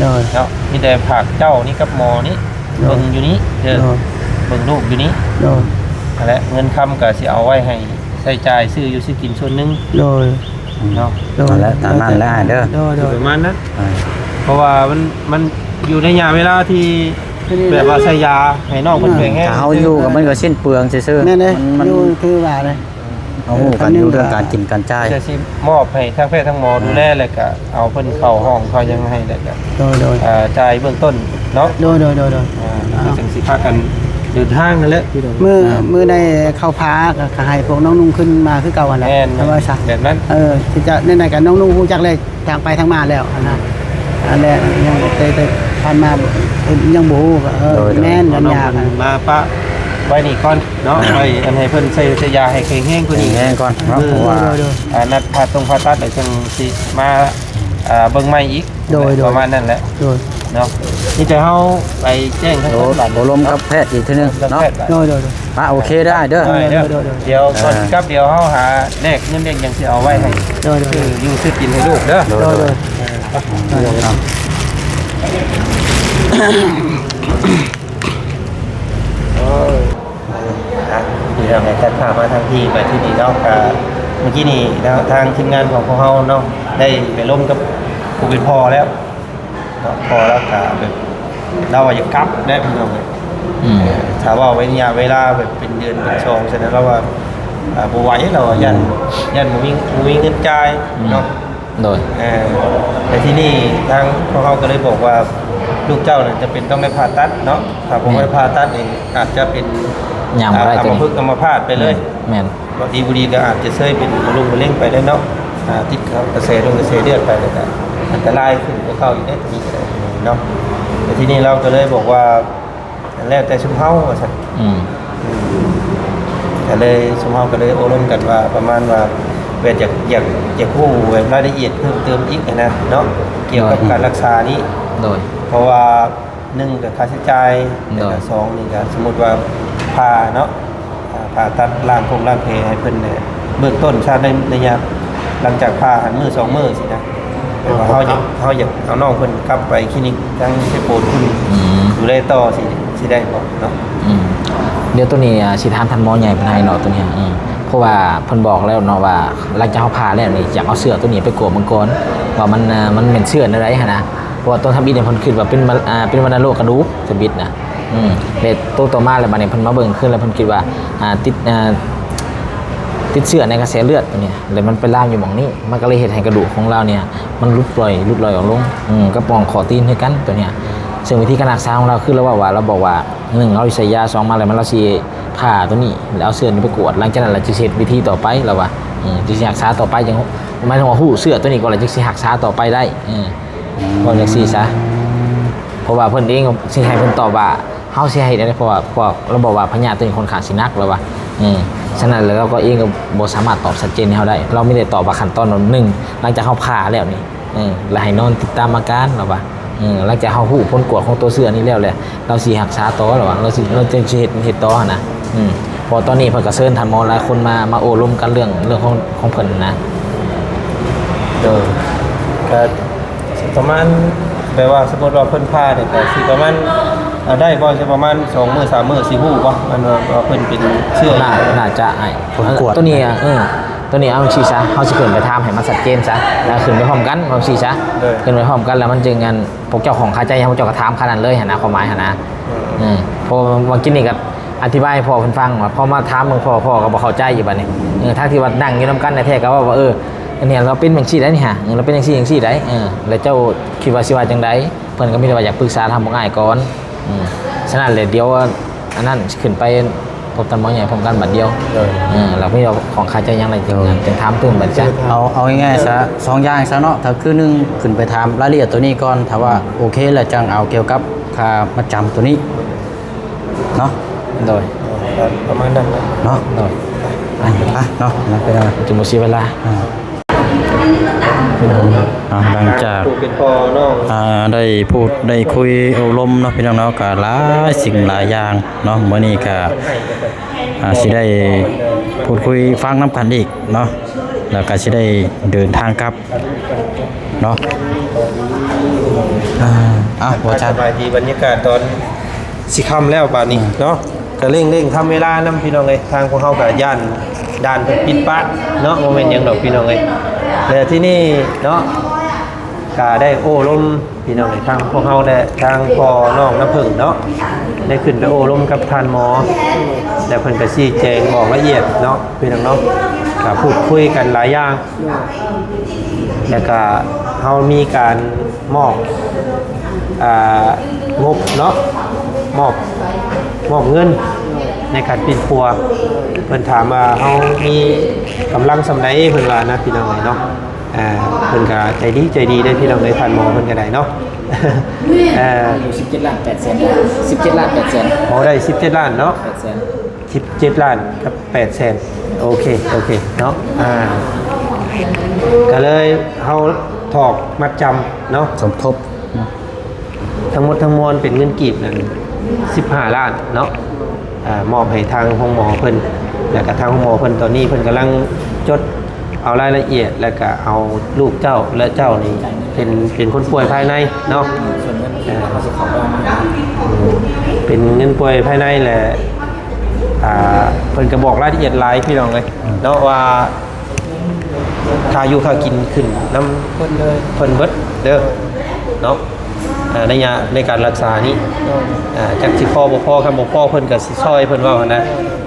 ໂດຍ ເນາະ ມີແຕ່ຝາກເຈົ້ານີ້ກັບໝໍນີ້ ໂດຍ ເບິ່ງຢູ່ນີ້ເດີ ໂດຍ ເບິ່ງລູກຢູ່ນີ້ ໂດຍ ຫັ້ນແຫຼະ ເງິນຄຳກໍຊິເອົາໄວ້ໃຫ້ໃຊ້ຈ່າຍຊື້ຢູ່ຊື້ກິນສ່ວນໜຶ່ງ ໂດຍ ເນາະ ໂດຍ ນັ້ນແຫຼະ ຕາມນັ້ນແຫຼະອ້າຍເດີ ໂດຍ ໂດຍ ປະມານນັ້ນ ອ່າ ເພາະວ່າມັນ ມັນຢູ່ໃນໄລຍະເວລາທີ່ແບບວ່າໃສ່ຢາໃຫ້ນ້ອງເພິ່ນແຂງແຮງ ຖ້າເຮົາຢູ່ກໍມັນກໍສິ້ນເປືອງຊື່ໆ ແມ່ນເດ້ ມັນ ມັນ ຢູ່ຄືວ່າເດ້ ເຮົາຮູ້ກັນຢູ່ເລື່ອງການກິນການຈ່າຍ ຈະຊິມອບໃຫ້ທາງແພດທາງໝໍດູແລ ອ່າ ແລ້ວກະເອົາເພິ່ນເຂົ້າຫ້ອງເຂົ້າຫຍັງໃຫ້ ແລ້ວກະ ໂດຍ ໂດຍ ເອີ ຈ່າຍເບື້ອງຕົ້ນເນາະ ໂດຍ ໂດຍ ໂດຍ ໂດຍ ອ່າ ອ່າ ກໍຈັ່ງຊິພາກັນເດີນທາງຫັ້ນແຫຼະ ມື້ ມື້ໃດເຂົາພາກໍໃຫ້ພວກນ້ອງນຸ່ງຂຶ້ນມາຄືເກົ່າຫັ້ນແຫຼະ ແມ່ນ ວ່າຊະ ແບບນັ້ນ ເອີ ທີ່ຈະ ໃນນັ້ນກໍນ້ອງນຸ່ງຮູ້ຈັກເລີຍ ທາງໄປທາງມາແລ້ວຫັ້ນນະ ອັນແລກຍັງແຕ່ ແຕ່ຜ່ານມາຍັງບໍ່ຮູ້ ກໍ ເອີ ໂດຍ ໂດຍ ແມ່ນ ເອົານ້ອງເພິ່ນມາປະໄວ້ນີ້ກ່ອນເນາະ ອ່າ ໄວ້ອັນໃຫ້ເພິ່ນໃສ່ ໃສ່ຢາໃຫ້ແຂງແຮງກວ່ານີ້ ແຂງແຮງກ່ອນເນາະ ເອີ ເພາະວ່າ ໂດຍ ໂດຍ ອ່າ ນັດຜ່າຕົງຜ່າຕັດແລ້ວຈັ່ງຊິມາ ອ່າ ເບິ່ງໃໝ່ອີກ ໂດຍ ໂດຍ ປະມານນັ້ນແຫຼະ ໂດຍ ເນາະ ມີແຕ່ເຮົາໄປແຈ້ງທາງ ໂດຍ ເພິ່ນບັດ ໂອ້ລົມກັບແພດອີກເທື່ອໜຶ່ງເນາະ ໂດຍ ໂດຍ ໂດຍ ອ່າ ໂອເຄເດີອ້າຍເດີ ໂດຍ ໂດຍ ໂດຍ ໂດຍ ດຽວກ່ອນຊິກັບ ດຽວເຮົາຫາແລກເງິນແລກຫຍັງຊິເອົາໄວ້ໃຫ້ ໂດຍ ໂດຍ ຊື້ຢູ່ຊື້ກິນໃຫ້ລູກເດີ ໂດຍ ໂດຍ ໂດຍ ເອີ ເອີ ອ່ະ ພີ່ນ້ອງ ຕັດພາບມາທາງທີ່ ໄປທີ່ນີ້ເນາະ ກະເມື່ອກີ້ນີ້ເນາະ ທາງທີມງານຂອງພວກເຮົາເນາະ ໄດ້ໄປລົມກັບຜູ້ເປັນພໍ່ແລ້ວ ເນາະ ພໍ່ລາວກະແບບ ລາວວ່າຢາກກັບແຫຼະພີ່ນ້ອງເອີຍ ອືມ ຖ້າເວົ້າໄລຍະເວລາແບບເປັນເດືອນເປັນສອງຊັ້ນນະ ລາວວ່າ ອ່າ ບໍ່ໄຫວ ລາວວ່າຢ້ານ ອືມ ຢ້ານບໍ່ມີ ບໍ່ມີເງິນຈ່າຍ ອືມ ເນາະ ໂດຍ ເອີ ແຕ່ທີ່ນີ້ທາງພວກເຮົາກໍເລີຍບອກວ່າ ລູກເຈົ້ານັ້ນຈຳເປັນຕ້ອງໄດ້ຜ່າຕັດເນາະ ຖ້າບໍ່ໄດ້ ແມ່ນ ຜ່າຕັດນີ້ອາດຈະເປັນ ຍ່າງບໍ່ໄດ້ ອ່າ ໂຕນີ້ ອັມມະພຶກອັມມະພາດໄປເລີຍ ແມ່ນ ແມ່ນ ບໍ່ດີບໍ່ດີກໍອາດຈະເຊີຍເປັນມະລົງມະເລັງໄປໄດ້ເນາະ ອ່າ ຕິດເຂົ້າກະແສລົມກະແສເລືອດໄປ ແລ້ວກໍອັນຕະລາຍຂຶ້ນກວ່າເກົ່າອີກເດ້ ໂຕນີ້ກໍໄດ້ເນາະ ແຕ່ທີ່ນີ້ລາວກໍເລີຍບອກວ່າ ແລ້ວແຕ່ຊຸມເຮົາວ່າຊັ້ນ ອືມ ອືມ ກໍເລີຍ ຊຸມເຮົາກໍເລີຍໂອ້ລົມກັນວ່າ ປະມານວ່າ ແບບຢາກ ຢາກ ຢາກຮູ້ແບບລາຍລະອຽດເພີ່ມເຕີມອີກຫັ້ນນະເນາະ ກ່ຽວກັບ ໂດຍ ການລັກສານີ້ ໂດຍ ເພາະວ່າ ໜຶ່ງກໍຄ່າໃຊ້ຈ່າຍ ໂດຍ ແລ້ວກໍສອງນີ້ກໍສົມມຸດວ່າຜ່າເນາະ ອ່າ ຜ່າຕັດລ້າງຄົງລ້າງແຜໃຫ້ເພິ່ນແຫຼະ ເບື້ອງຕົ້ນຊະ ໃນໄລຍະຫຼັງຈາກຜ່າຫັ້ນມື້ສອງມື້ຊີ້ນະ ແຕ່ວ່າເຮົາຢາກ ເຮົາຢາກເອົານ້ອງເພິ່ນກັບໄປຄລີນິກທາງເຊໂປນພຸ້ນ ອືມ ດູແລຕໍ່ ຊິ ຊິໄດ້ບໍ່ເນາະ? ອືມ ດຽວໂຕນີ້ ອ່າ ຊິຖາມທ່ານໝໍໃຫຍ່ເພິ່ນໃຫ້ເນາະ ໂຕນີ້ ອືມ ເພາະວ່າເພິ່ນບອກແລ້ວເນາະວ່າ ຫຼັງຈາກເຮົາຜ່າແລ້ວນີ້ ຢາກເອົາເຊື້ອໂຕນີ້ໄປກວດເບິ່ງກ່ອນ ວ່າມັນ ອ່າ ມັນແມ່ນເຊື້ອແນວໃດຫັ້ນນະ ເພາະວ່າຕອນທຳອິດນີ້ເພິ່ນຄິດວ່າເປັນ ອ່າ ເປັນວັນນະໂລກກະດູກ ທຳອິດນະ ອືມ ແລ້ວໂຕຕໍ່ມາແລ້ວ ບາດນີ້ເພິ່ນມາເບິ່ງຄືນແລ້ວ ເພິ່ນຄິດວ່າ ອ່າ ຕິດ ອ່າ ຕິດເຊື້ອໃນກະແສເລືອດໂຕນີ້ ແລ້ວມັນໄປລາມຢູ່ໝ່ອງນີ້ ມັນກໍເລີຍເຮັດໃຫ້ກະດູກຂອງລາວນີ້ ມັນຫຼຸດລ່ອຍ ຫຼຸດລ່ອຍອອກລົງ ອືມ ກັບປ່ອງຂໍ້ຕີນຄືກັນໂຕນີ້. ເຊິ່ງວິທີການຮັກສາຂອງລາວ ຄືລາວເວົ້າວ່າ ລາວບອກວ່າ ໜຶ່ງ ລາວຊິໃສ່ຢາ ສອງ ມາແລ້ວມັນ ລາວຊິຜ່າໂຕນີ້ ແລ້ວເອົາເຊື້ອນີ້ໄປກວດ ຫຼັງຈາກນັ້ນລາວຈຶ່ງຊິເຮັດວິທີຕໍ່ໄປ ລາວວ່າ ເອີ ຈຶ່ງຊິຮັກສາຕໍ່ໄປ ຈັ່ງ ໝາຍເຖິງວ່າຮູ້ເຊື້ອໂຕນີ້ກ່ອນ ລາວຈຶ່ງຊິຮັກສາຕໍ່ໄປໄດ້ ເອີ ເວົ້າຈັ່ງຊີ້ຊະ. ເພາະວ່າເພິ່ນເອງກໍຊິໃຫ້ເພິ່ນຕອບວ່າ ເຮົາຊິໃຫ້ໄດ້ ເພາະວ່າ ເພາະວ່າລາວບອກວ່າພະຍາດໂຕນີ້ຄ່ອນຂ້າງຊິໜັກ ລາວວ່າ ເອີ ສະນັ້ນແລ້ວລາວກໍເອງກໍບໍ່ສາມາດຕອບຊັດເຈນໃຫ້ເຮົາໄດ້ ລາວມີແຕ່ຕອບວ່າຂັ້ນຕອນໜຶ່ງ ຫຼັງຈາກເຮົາຜ່າແລ້ວນີ້ ເອີ ແລ້ວໃຫ້ນອນຕິດຕາມອາການ ລາວວ່າ ເອີ ຫຼັງຈາກເຮົາຮູ້ຜົນກວດຂອງຕົວເຊື້ອນີ້ແລ້ວ ແລ້ວລາວຊິຮັກສາຕໍ່ ລາວວ່າ ລາວຊິ ລາວຈຶ່ງຊິເຮັດ ເຮັດຕໍ່ຫັ້ນນະ. ອືມ ເພາະຕອນນີ້ເພິ່ນກໍເຊີນທ່ານໝໍຫຼາຍຄົນມາ ມາໂອ້ລົມກັນເລື່ອງ ເລື່ອງຂອງ ຂອງເພິ່ນນະ. ໂດຍ ກໍປະມານ ແບບວ່າສົມມຸດວ່າເພິ່ນຜ່ານີ້ ກໍຊິປະມານ ອາ ໄດ້ບໍ່ ຊິປະມານສອງມື້ສາມມື້ ຊິຮູ້ບໍ່ ອັນວ່າ ວ່າເພິ່ນເປັນເຊື້ອ ໜ້າ ໜ້າຈະອ້າຍ ຜົນກວດ ໂຕນີ້ ເອີ ໂຕນີ້ເອົາຈັ່ງຊີ້ຊະ ເຮົາຊິຂຶ້ນໄປຖາມໃຫ້ມັນຊັດເຈນຊະ ແລ້ວຂຶ້ນໄປພ້ອມກັນ ເວົ້າຈັ່ງຊີ້ຊະ ໂດຍ ຂຶ້ນໄປພ້ອມກັນ ແລ້ວມັນຈຶ່ງ ອັນ ພວກເຈົ້າຂອງຄາໃຈຫຍັງ ພວກເຈົ້າກໍຖາມຄະນັ້ນເລີຍຫັ້ນນະ ຄວາມໝາຍຫັ້ນນະ. ອືມ ເອີ ເພາະວ່າມື້ກີ້ນີ້ກໍອະທິບາຍໃຫ້ພໍ່ເພິ່ນຟັງວ່າ ພໍມາຖາມເບິ່ງພໍ່ ພໍ່ກໍບໍ່ເຂົ້າໃຈອີກບາດນີ້. ເອີ ທັງທີ່ວ່ານັ່ງຢູ່ນຳກັນແທ້ໆ ກໍເວົ້າວ່າ ເອີ ອັນນີ້ລາວເປັນຈັ່ງຊີ້ໄດ໋ນີ້ຫາ ເອີ ລາວເປັນຈັ່ງຊີ້ຈັ່ງຊີ້ໄດ໋ ເອີ ແລ້ວເຈົ້າຄິດວ່າຊິວ່າຈັ່ງໃດ? ເພິ່ນກໍມີແຕ່ວ່າຢາກປຶກສາທາງພວກອ້າຍກ່ອນ. ອືມ ສະນັ້ນແຫຼະ ດຽວ ອັນນັ້ນ ຊິຂຶ້ນໄປ ພົບທ່ານໝໍໃຫຍ່ພ້ອມກັນບາດດຽວ. ໂດຍ ເອີ ແລ້ວມີຂອງຄາໃຈຫຍັງ ແລ້ວຈຶ່ງ ໂດຍ ຈຶ່ງຖາມຕື່ມບັດຈ້ະ. ເອົາ ເອົາງ່າຍໆຊະ ສອງຢ່າງຊະເນາະ ກໍຄືໜຶ່ງ ຂຶ້ນໄປຖາມລາຍລະອຽດໂຕນີ້ກ່ອນ ຖ້າວ່າໂອເຄແລ້ວ ຈັ່ງເອົາກ່ຽວກັບຄ່າມັດຈຳໂຕນີ້ເນາະ. ໂດຍ ປະມານນັ້ນເນາະ ເນາະ. ໂດຍ ໄປ ໄປເນາະ ໄປເນາະ ຈະບໍ່ເສຍເວລາ. ອ່າ ອ່າ ຫຼັງຈາກ ຜູ້ເປັນພໍ່ນ້ອງ ອ່າ ໄດ້ພູດໄດ້ຄຸຍໂອ້ລົມເນາະ ພີ່ນ້ອງເນາະ ກໍຫຼາຍສິ່ງຫຼາຍຢ່າງເນາະ. ມື້ນີ້ກໍ ອ່າ ຊິໄດ້ພູດຄຸຍຟັງນຳກັນອີກເນາະ ແລ້ວກໍຊິໄດ້ເດີນທາງກັບເນາະ. ອ່າ ເອົາ ບໍ່ ສະບາຍດີ ບັນຍາກາດຕອນຊິຄ່ຳແລ້ວບາດນີ້ເນາະ ກໍເລັ່ງໆທຳເວລານຳ ພີ່ນ້ອງເອີຍ. ທາງພວກເຮົາກໍຢ້ານດ່ານເພິ່ນປິດປະເນາະ ບໍ່ແມ່ນຫຍັງດອກ ພີ່ນ້ອງເອີຍ. ແລ້ວທີ່ນີ້ເນາະ ກະໄດ້ໂອ້ລົມ ພີ່ນ້ອງເອີຍ ທາງພວກເຮົາ ແລະ ທາງພໍ່ນ້ອງນ້ຳເຜິ້ງເນາະ ໄດ້ຂຶ້ນໄປໂອ້ລົມກັບທ່ານໝໍ ແລະ ເພິ່ນກະຊີ້ແຈງບອກລະອຽດເນາະ ພີ່ນ້ອງເນາະ ກະພູດຄຸຍກັນຫຼາຍຢ່າງ ແລະ ກະເຮົາມີການມອບ ອ່າ ງົບເນາະ ມອບ ມອບເງິນໃນການປິ່ນປົວ. ເພິ່ນຖາມວ່າເຮົາມີກຳລັງສ່ຳໃດ ເພິ່ນວ່ານະ ພີ່ນ້ອງເອີຍເນາະ. ອ່າ ເພິ່ນກໍໃຈດີ ໃຈດີເດ້ ພີ່ນ້ອງເອີຍ ທ່ານໝໍເພິ່ນກໍໄດ້ເນາະ. ເອີ ຢູ່ສິບເຈັດລ້ານແປດແສນ ສິບເຈັດລ້ານແປດແສນ. ອໍ ໄດ້ສິບເຈັດລ້ານເນາະ ແປດແສນ ສິບເຈັດລ້ານກັບແປດແສນ. ໂອເຄ ໂອເຄເນາະ. ອ່າ ກໍເລີຍເຮົາຖອກມັດຈຳເນາະ ສົມທົບເນາະ. ທັງໝົດທັງມວນເປັນເງິນກີບນັ້ນສິບຫ້າລ້ານເນາະ ອ່າ ມອບໃຫ້ທາງໂຮງໝໍເພິ່ນ ແລ້ວກະທາງໂຮງໝໍເພິ່ນ ຕອນນີ້ເພິ່ນກຳລັງຈົດເອົາລາຍລະອຽດ ແລ້ວກະເອົາລູກເຈົ້າ ແລະ ເຈົ້ານີ້ເປັນ ເປັນຄົນປ່ວຍພາຍໃນເນາະ ເປັນເງິນປ່ວຍພາຍໃນ ແລະ ອ່າ ເພິ່ນກະບອກລາຍລະອຽດຫຼາຍ ພີ່ນ້ອງເອີຍເນາະ ວ່າ ຄ່າຢູ່ຄ່າກິນຂຶ້ນນຳເພິ່ນເລີຍ ເພິ່ນເບິດເດີເນາະ. ອ່າ ໄລຍະໃນການລັກສານີ້ ໂດຍ ອ່າ ຈັກຊິພໍບໍ່ພໍ ຄັນບໍ່ພໍເພິ່ນກໍຊິຊ່ອຍ ເພິ່ນເວົ້າຫັ້ນນະ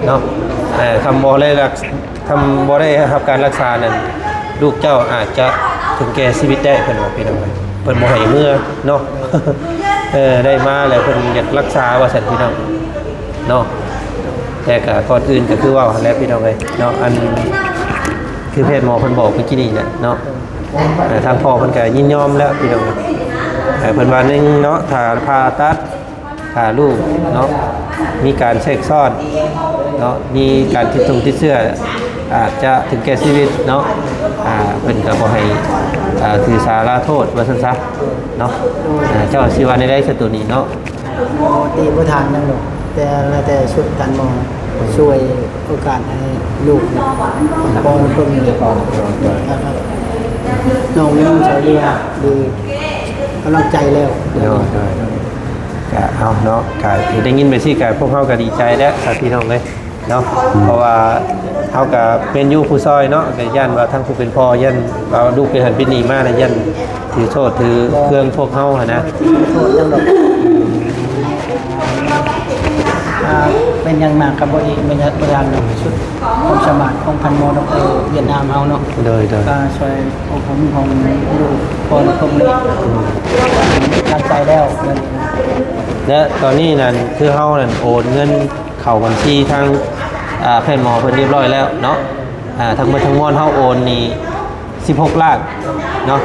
ເນາະ. ເອີ ຄັນບໍ່ໄດ້ລັກ ຄັນບໍ່ໄດ້ຮັບການລັກສານັ້ນ ລູກເຈົ້າອາດຈະເຖິງແກ່ຊີວິດໄດ້ ເພິ່ນວ່າ ພີ່ນ້ອງເອີຍ ເພິ່ນບໍ່ໃຫ້ເມືອເນາະ. ເອີ ໄດ້ມາແລ້ວເພິ່ນຢາກລັກສາວ່າຊັ້ນ ພີ່ນ້ອງເນາະ. ແຕ່ກໍກ່ອນອື່ນກໍຄືເວົ້າຫັ້ນແຫຼະ ພີ່ນ້ອງເອີຍເນາະ ອັນ ຄືແພດໝໍເພິ່ນບອກເມື່ອກີ້ນີ້ແຫຼະເນາະ ເອີ ທາງພໍ່ເພິ່ນກໍຍິນຍອມແລ້ວ ພີ່ນ້ອງເອີຍ. ເອີ ເພິ່ນວ່າ ໜຶ່ງ ເນາະ ຖ້າຜ່າຕັດ ຖ້າລູກເນາະ ມີການແຊກຊ້ອນເນາະ ມີການຕິດຕົງຕິດເຊື້ອ ອາດຈະເຖິງແກ່ຊີວິດເນາະ ອ່າ ເພິ່ນກໍບໍ່ໃຫ້ ອ່າ ຖືສາລາໂທດວ່າຊັ້ນຊະເນາະ. ອ່າ ເຈົ້າຊິວ່າແນວໃດຊະໂຕນີ້ເນາະ? ບໍ່ຕິບໍ່ຖາມຫຍັງດອກ ແຕ່ແລ້ວແຕ່ຊຸດທ່ານໝໍຊ່ວຍໂອກາດໃຫ້ລູກປ້ອນເພິ່ນນີ້ແຫຼະ ນ້ອງມີສາວເຫຼືອ ຫຼືກຳລັງໃຈແລ້ວ. ໂດຍ ໂດຍ ໂດຍ ກະເອົາເນາະ ກະໄດ້ຍິນແບບຊີ້ ກະພວກເຮົາກະດີໃຈແລ້ວ ສາ ພີ່ນ້ອງເອີຍ ເນາະ ເພາະວ່າເຮົາກະແມ່ນຢູ່ຜູ້ຊ່ອຍເນາະ ກະຢ້ານວ່າທາງຜູ້ເປັນພໍ່ ຢ້ານວ່າລູກເປັນຫັ້ນເປັນນີ້ມາ ແລ້ວຢ້ານຖືໂທດຖືເຄືອງພວກເຮົາຫັ້ນນະ. ບໍ່ຖືໂທດຫຍັງດອກ ອ່າ ອ່າ ເປັນຫຍັງມາກະບໍ່ດີ ເປັນຫຍັງບໍ່ທັນສຸດຄວາມສາມາດຂອງພັນໝໍດັອກເຕີຫວຽດນາມເຮົາເນາະ ໂດຍ ໂດຍ ກະຊ່ວຍອົບຮົມຂອງລູກພໍ່ລູກຕົນນີ້ ອືມ ຕັ້ງໃຈແລ້ວ ແລະ ຕອນນີ້ນັ້ນ ຄືເຮົານັ້ນໂອນເງິນເຂົ້າບັນຊີທາງ ອ່າ ແພດໝໍເພິ່ນຮຽບຮ້ອຍແລ້ວເນາະ ອ່າ ທັງໝົດທັງມວນເຮົາໂອນນີ້ ສິບຫົກລ້ານເນາະ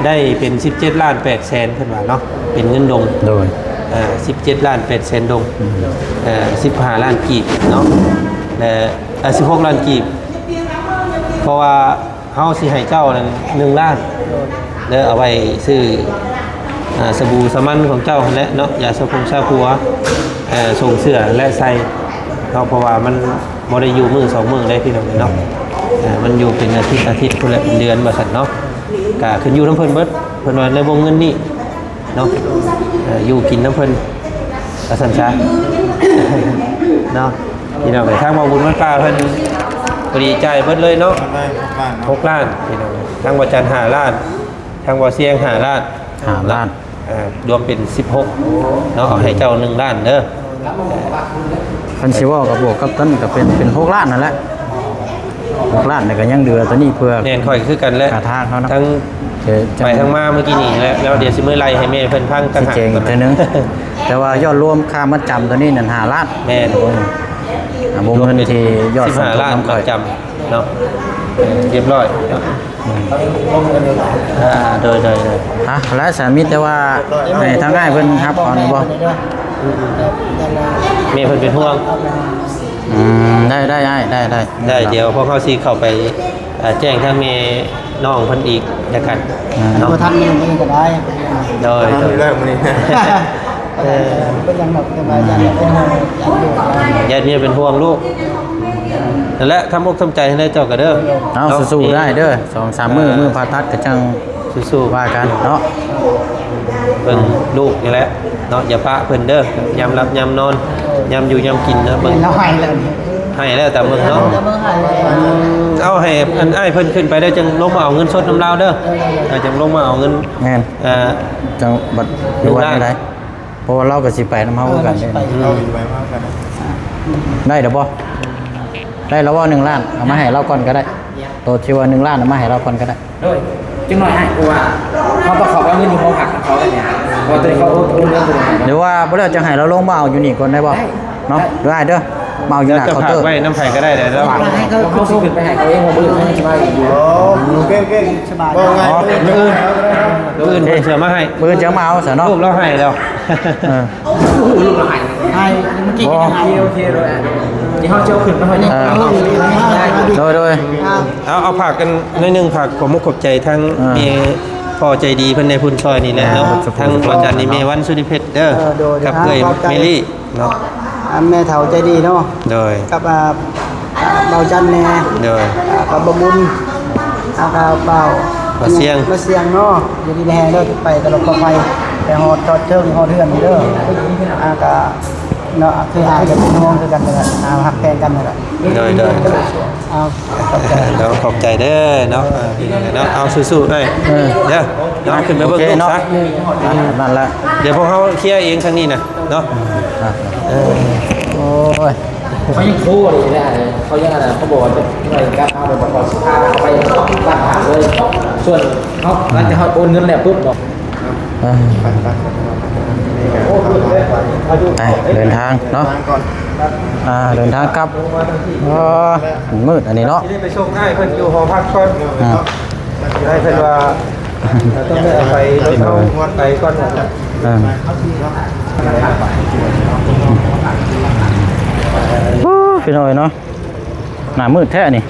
ໄດ້ເປັນສິບເຈັດລ້ານແປດແສນ ເພິ່ນວ່າເນາະ ເປັນເງິນດົງ ໂດຍ ເອີ ສິບເຈັດລ້ານແປດແສນດົງ ອືມ ເອີ ສິບຫ້າລ້ານກີບເນາະ ແລະ ເອີ ສິບຫົກລ້ານກີບ ເພາະວ່າເຮົາຊິໃຫ້ເຈົ້ານັ້ນໜຶ່ງລ້ານ ໂດຍ ເດີ ເອົາໄວ້ຊື້ ອ່າ ສະບູສະໝັນຂອງເຈົ້າຫັ້ນແຫຼະເນາະ ຢາສະຜົງຊາຜົວ ເອີ ສົ່ງເສື້ອແລະໃສ່ເນາະ ເພາະວ່າມັນບໍ່ໄດ້ຢູ່ມື້ສອງມື້ເດ້ພີ່ນ້ອງເນາະ ເອີ ມັນຢູ່ເປັນອາທິດ ອາທິດພຸ້ນແຫຼະ ເປັນເດືອນວ່າຊັ້ນເນາະ ກະຂຶ້ນຢູ່ນຳເພິ່ນເບິດ ເພິ່ນວ່າໃນວົງເງິນນີ້ເນາະ ເອີ ຢູ່ກິນນຳເພິ່ນວ່າຊັ້ນຊະເນາະ ພີ່ນ້ອງເອີຍ ທາງບ່າວບຸນວັດປ່າເພິ່ນພໍດີຈ່າຍເບິດເລີຍເນາະ ຫົກລ້ານ ຫົກລ້ານ ພີ່ນ້ອງ ທາງບ່າວຈັນຫ້າລ້ານ ທາງບ່າວຊຽງຫ້າລ້ານ ຫ້າລ້ານ ເອີ ລວມເປັນສິບຫົກເນາະ ເອົາໃຫ້ເຈົ້າໜຶ່ງລ້ານເດີ ຄັນຊິເວົ້າກະບວກກັບນັ້ນກະເປັນ ເປັນຫົກລ້ານນັ້ນແຫຼະ ຫົກລ້ານນີ້ກະຍັງເຫຼືອໂຕນີ້ເພື່ອ ແມ່ນ ຂ້ອຍຄືກັນແຫຼະ ຄ່າທາງເຮົາເນາະ ທັງ ເອີ ໄປທັງມາມື້ກີ້ນີ້ແຫຼະ ແລ້ວດຽວຊິມາໄລ່ໃຫ້ແມ່ເພິ່ນຟັງຕ່າງຫາກ ຊີ້ແຈງອີກເທື່ອໜຶ່ງ ແຕ່ວ່າຍອດລວມຄ່າມັດຈຳໂຕນີ້ນັ້ນຫ້າລ້ານ ແມ່ນ ອ່າ ວົງເງິນທີ່ຍອດສົມທົບນຳຂ້ອຍ ສິບຫ້າລ້ານມັດຈຳເນາະ ຮຽບຮ້ອຍເນາະ ອືມ ອ່າ ໂດຍ ໂດຍ ໂດຍ ອ່ະ ແລະສາມີແຕ່ວ່າໃຫ້ທາງອ້າຍເພິ່ນຮັບເອົານີ້ບໍ່? ແມ່ເພິ່ນເປັນຫ່ວງ ອືມ ໄດ້ ໄດ້ອ້າຍ ໄດ້ ໄດ້ ໄດ້ ດຽວພວກເຮົາຊິເຂົ້າໄປ ເອີ ແຈ້ງທາງແມ່ນ້ອງເພິ່ນອີກແລ້ວກັນ ອືມ ເນາະ ບໍ່ທັນມື້ນີ້ກະໄດ້ ໂດຍ ທັນຢູ່ແລ້ວມື້ນີ້ ເອີ ເປັນຫຍັງດອກ ແຕ່ວ່າຢ້ານເປັນຫ່ວງ ຢ້ານລູກ ຢ້ານເມຍເປັນຫ່ວງລູກ ນັ້ນແຫຼະ ທຳອົກທຳໃຈໃຫ້ເຈົ້າກະເດີ ເອົາ ເນາະ ສູ້ໆ ໄດ້ເດີ ສອງສາມມື້ ເອີ ມື້ຜ່າຕັດກະຈັ່ງ ສູ້ໆ ວ່າກັນເນາະ ເບິ່ງລູກນີ້ແຫຼະເນາະ ຢ່າປະເພິ່ນເດີ ຍາມຫຼັບຍາມນອນ ຍາມຢູ່ຍາມກິນເນາະ ເບິ່ງ ເຮົາໃຫ້ແລ້ວ ໃຫ້ແລ້ວຕາເບິ່ງເນາະ ເອົາໃຫ້ອັນອ້າຍເພິ່ນຂຶ້ນໄປເດີ ຈັ່ງລົງມາເອົາເງິນສົດນຳລາວເດີ ເອີ ຈັ່ງລົງມາເອົາເງິນ ແມ່ນ ເອີ ຈັ່ງບັດ ຫຼືວ່າຈັ່ງໃດ ເພາະວ່າລາວກະຊິໄປນຳເຮົາຄືກັນເດ້ ເອີ ລາວຊິໄປນຳເຮົາຄືກັນ ໄດ້ແລ້ວບໍ່? ໄດ້ແລ້ວບໍ່ ໜຶ່ງລ້ານ ເອົາມາໃຫ້ລາວກ່ອນກະໄດ້ ໂຕທີ່ວ່າໜຶ່ງລ້ານ ເອົາມາໃຫ້ລາວກ່ອນກະໄດ້ ໂດຍ ຈັກໜ້ອຍອ້າຍ ເພາະວ່າເຮົາຕ້ອງເຂົ້າໄປເອົາເງິນຢູ່ຫໍພັກເຂົາໄດ້ນີ້ ເພາະວ່າໂຕນີ້ເຂົາໂອນ ໂອນເງິນໂຕນີ້ໃຫ້ ຫຼືວ່າບໍ່ແລ້ວຈັ່ງໃຫ້ລາວລົງມາເອົາຢູ່ນີ້ກ່ອນໄດ້ບໍ່? ໄດ້ ເນາະ ໄດ້ເດີ ມາເອົາຢູ່ໜ້າເຄົາເຕີ ເຈົ້າຝາກໄວ້ນຳໃຜກະໄດ້ເດີ ເຮົາ ເຮົາຊິຂຶ້ນໄປໃຫ້ເຂົາເອງ ມື້ອື່ນເຮົາຊິມາອີກຢູ່ ໂອເຄ ໂອເຄ ສະບາຍ ເວົ້າງ່າຍ ມື້ອື່ນ ມື້ອື່ນເພິ່ນຊິເອົາມາໃຫ້ ມື້ອື່ນຈະມາເອົາຊະເນາະ ລູກລາວໃຫ້ແລ້ວ ເອີ ລູກລາວໃຫ້ ໃຫ້ ເມື່ອກີ້ ໂອເຄ ໂອເຄ ໂດຍ ດຽວເຮົາຈະເອົາຂຶ້ນໄປໃຫ້ ເອີ ໂດຍ ໂດຍ ອ່າ ເອົາ ເອົາຝາກກັນໜ້ອຍໜຶ່ງ ຝາກຂອບມຸກຂອບໃຈທັງ ອ່າ ແມ່ພໍ່ໃຈດີເພິ່ນໃນພຸ້ນຊ່ອຍນີ້ແຫຼະເນາະ ອ່າ ທັງອາຈານນີ້ ແມ່ວັນ ສຸລິເພັດເດີ ເອີ ໂດຍ ກັບເອື້ອຍເມລີເນາະ ອ່າ ແມ່ເຖົ້າໃຈດີເນາະ ໂດຍ ກັບ ອ່າ ອ່າ ບ່າວຈັນແດ່ ໂດຍ ອ່າ ກັບບ່າວບຸນ ອ່າ ກັບບ່າວ ບ່າວຊຽງ ບ່າວຊຽງເນາະ ຢູ່ດີມີແຮງເດີ ໄປຕະຫຼອດປອດໄພ ໄປຮອດ ຮອດເທິງ ຮອດເຮືອນເດີ ອ່າ ກະ ເນາະ ຄືອ້າຍກະເປັນຫ່ວງຄືກັນຫັ້ນແຫຼະ ອ່າ ຮັກແພງກັນຫັ້ນແຫຼະ ໂດຍ ໂດຍ ເອົາ ຂອບໃຈ ເນາະ ຂອບໃຈເດີເນາະ ເອີ ເນາະ ເອົາ ສູ້ໆ ເອີ ເດີ ເນາະ ຂຶ້ນໄປເບິ່ງລູກຊະ ນັ້ນແຫຼະ ດຽວພວກເຮົາເຄຍເອງທາງນີ້ນະເນາະ ອ່າ ເອີ ໂອ້ຍ ເຂົາຍັງໂທຢູ່ເດ້ ເຂົາຍັງ ອັນນັ້ນ ເຂົາບອກວ່າຈະໄປກັບເຮົາ ແບບວ່າເຂົາຊິພາເຮົາໄປບ້ານພັກເລີຍ ສ່ວນເຮົາ ຫຼັງຈາກເຮົາໂອນເງິນແລ້ວປຸບເນາະ ອ່າ ໄປ ເດີນທາງເນາະ ອ່າ ເດີນທາງກັບ ເອີ ມືດອັນນີ້ເນາະ ຊິໄດ້ໄປສົ່ງອ້າຍເພິ່ນຢູ່ຫໍພັກກ່ອນ ອ່າ ອ້າຍເພິ່ນວ່າ ຕ້ອງໄດ້ເອົາໄປລົດເຮົາໄປກ່ອນ ອ່າ ໂອ້ ພີ່ນ້ອງເອີຍເນາະ ໜ້າມືດແທ້ນີ້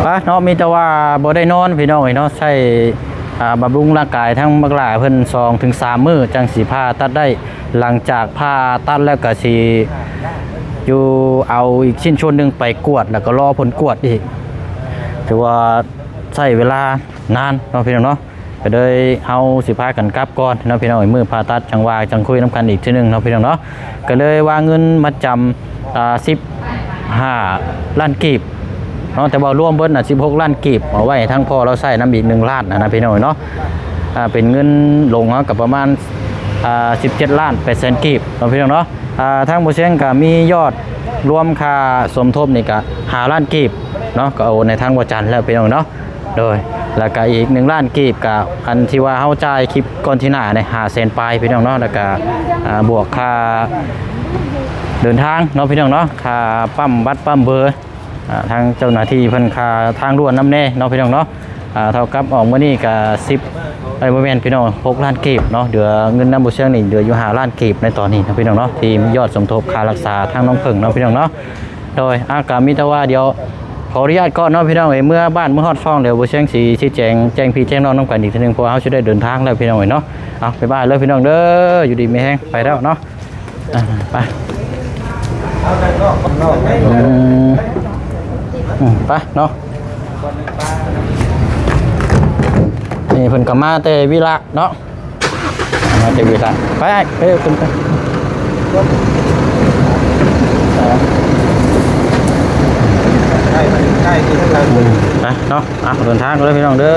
ປະເນາະ ມີແຕ່ວ່າບໍ່ໄດ້ນອນພີ່ນ້ອງເອີຍເນາະ ໃຊ້ ອ່າ ບຳລຸງຮ່າງກາຍທັງບັກຫຼ້າເພິ່ນສອງເຖິງສາມມື້ ຈັ່ງຊິຜ່າຕັດໄດ້ ຫຼັງຈາກຜ່າຕັດແລ້ວກະຊິຢູ່ເອົາອີກຊິ້ນສ່ວນໜຶ່ງໄປກວດ ແລ້ວກະລໍຜົນກວດອີກ ຖືວ່າໃຊ້ເວລານານເນາະພີ່ນ້ອງເນາະ ກະເລີຍເຮົາຊິພາກັນກັບກ່ອນເນາະພີ່ນ້ອງເອີຍ ມື້ຜ່າຕັດຈັ່ງວ່າ ຈັ່ງຄຸຍນຳກັນອີກເທື່ອໜຶ່ງເນາະພີ່ນ້ອງເນາະ ກະເລີຍວ່າເງິນມັດຈຳ ອ່າ ສິບຫ້າລ້ານກີບເນາະ ແຕ່ວ່າລວມເບິດນະ ສິບຫົກລ້ານກີບ ເອົາໄວ້ໃຫ້ທາງພໍ່ລາວໃຊ້ນຳອີກໜຶ່ງລ້ານຫັ້ນນະພີ່ນ້ອງເນາະ ອ່າ ເປັນເງິນລົງເຮົາກະປະມານ ອ່າ ສິບເຈັດລ້ານແປດແສນກີບເນາະພີ່ນ້ອງເນາະ ອ່າ ທາງບໍ່ຊຽງກໍມີຍອດລວມຄ່າສົມທົບນີ້ກໍຫ້າລ້ານກີບເນາະ ກໍໂອນໃຫ້ທາງບໍ່ຈັນແລ້ວພີ່ນ້ອງເນາະ. ໂດຍ ແລ້ວກໍອີກໜຶ່ງລ້ານກີບ ກໍອັນທີ່ວ່າເຮົາຈ່າຍຄລິບກ່ອນທີ່ໜ້ານີ້ຫ້າແສນປາຍພີ່ນ້ອງເນາະ ແລ້ວກໍ ອ່າ ບວກຄ່າເດີນທາງເນາະພີ່ນ້ອງເນາະ ຄ່າປ້ຳບັດປ້ຳເບີ ອ່າ ທາງເຈົ້າໜ້າທີ່ເພິ່ນຄ່າທາງດ່ວນນຳແດ່ເນາະພີ່ນ້ອງເນາະ. ອ່າ ເທົ່າກັບອອກມື້ນີ້ກໍສິບ ເອີຍ ບໍ່ແມ່ນພີ່ນ້ອງ ຫົກລ້ານກີບເນາະ. ເຫຼືອເງິນນຳບໍ່ຊຽງນີ້ເຫຼືອຢູ່ຫ້າລ້ານກີບໃນຕອນນີ້ເນາະພີ່ນ້ອງເນາະ ທີ່ຍອດສົມທົບຄ່າຮັກສາທາງນ້ອງເຜິ້ງເນາະພີ່ນ້ອງເນາະ. ໂດຍ ອ່າ ກໍມີແຕ່ວ່າດຽວຂໍອະນຸຍາດກ່ອນເນາະພີ່ນ້ອງເອີຍ ເມືອບ້ານເມືອຮອດຟອງ ດຽວບໍ່ຊຽງຊິຊີ້ແຈງ ແຈ້ງພີ່ແຈ້ງນ້ອງນຳກັນອີກເທື່ອໜຶ່ງ ເພາະວ່າເຮົາຊິໄດ້ເດີນທາງແລ້ວພີ່ນ້ອງເອີຍເນາະ. ເອົາ ບາຍບາຍເລີຍພີ່ນ້ອງເດີ ຢູ່ດີມີແຮງ ໄປແລ້ວເນາະ. ອ່າ ໄປ ອືມ ອືມ ໄປເນາະ. ນີ້ເພິ່ນກໍມາແຕ່ວິລະເນາະ ມາແຕ່ວິລະ ໄປອ້າຍ ໄປຂຶ້ນໄປ. ໄປເນາະ ອ່ະ ເດີນທາງເດີພີ່ນ້ອງເດີ.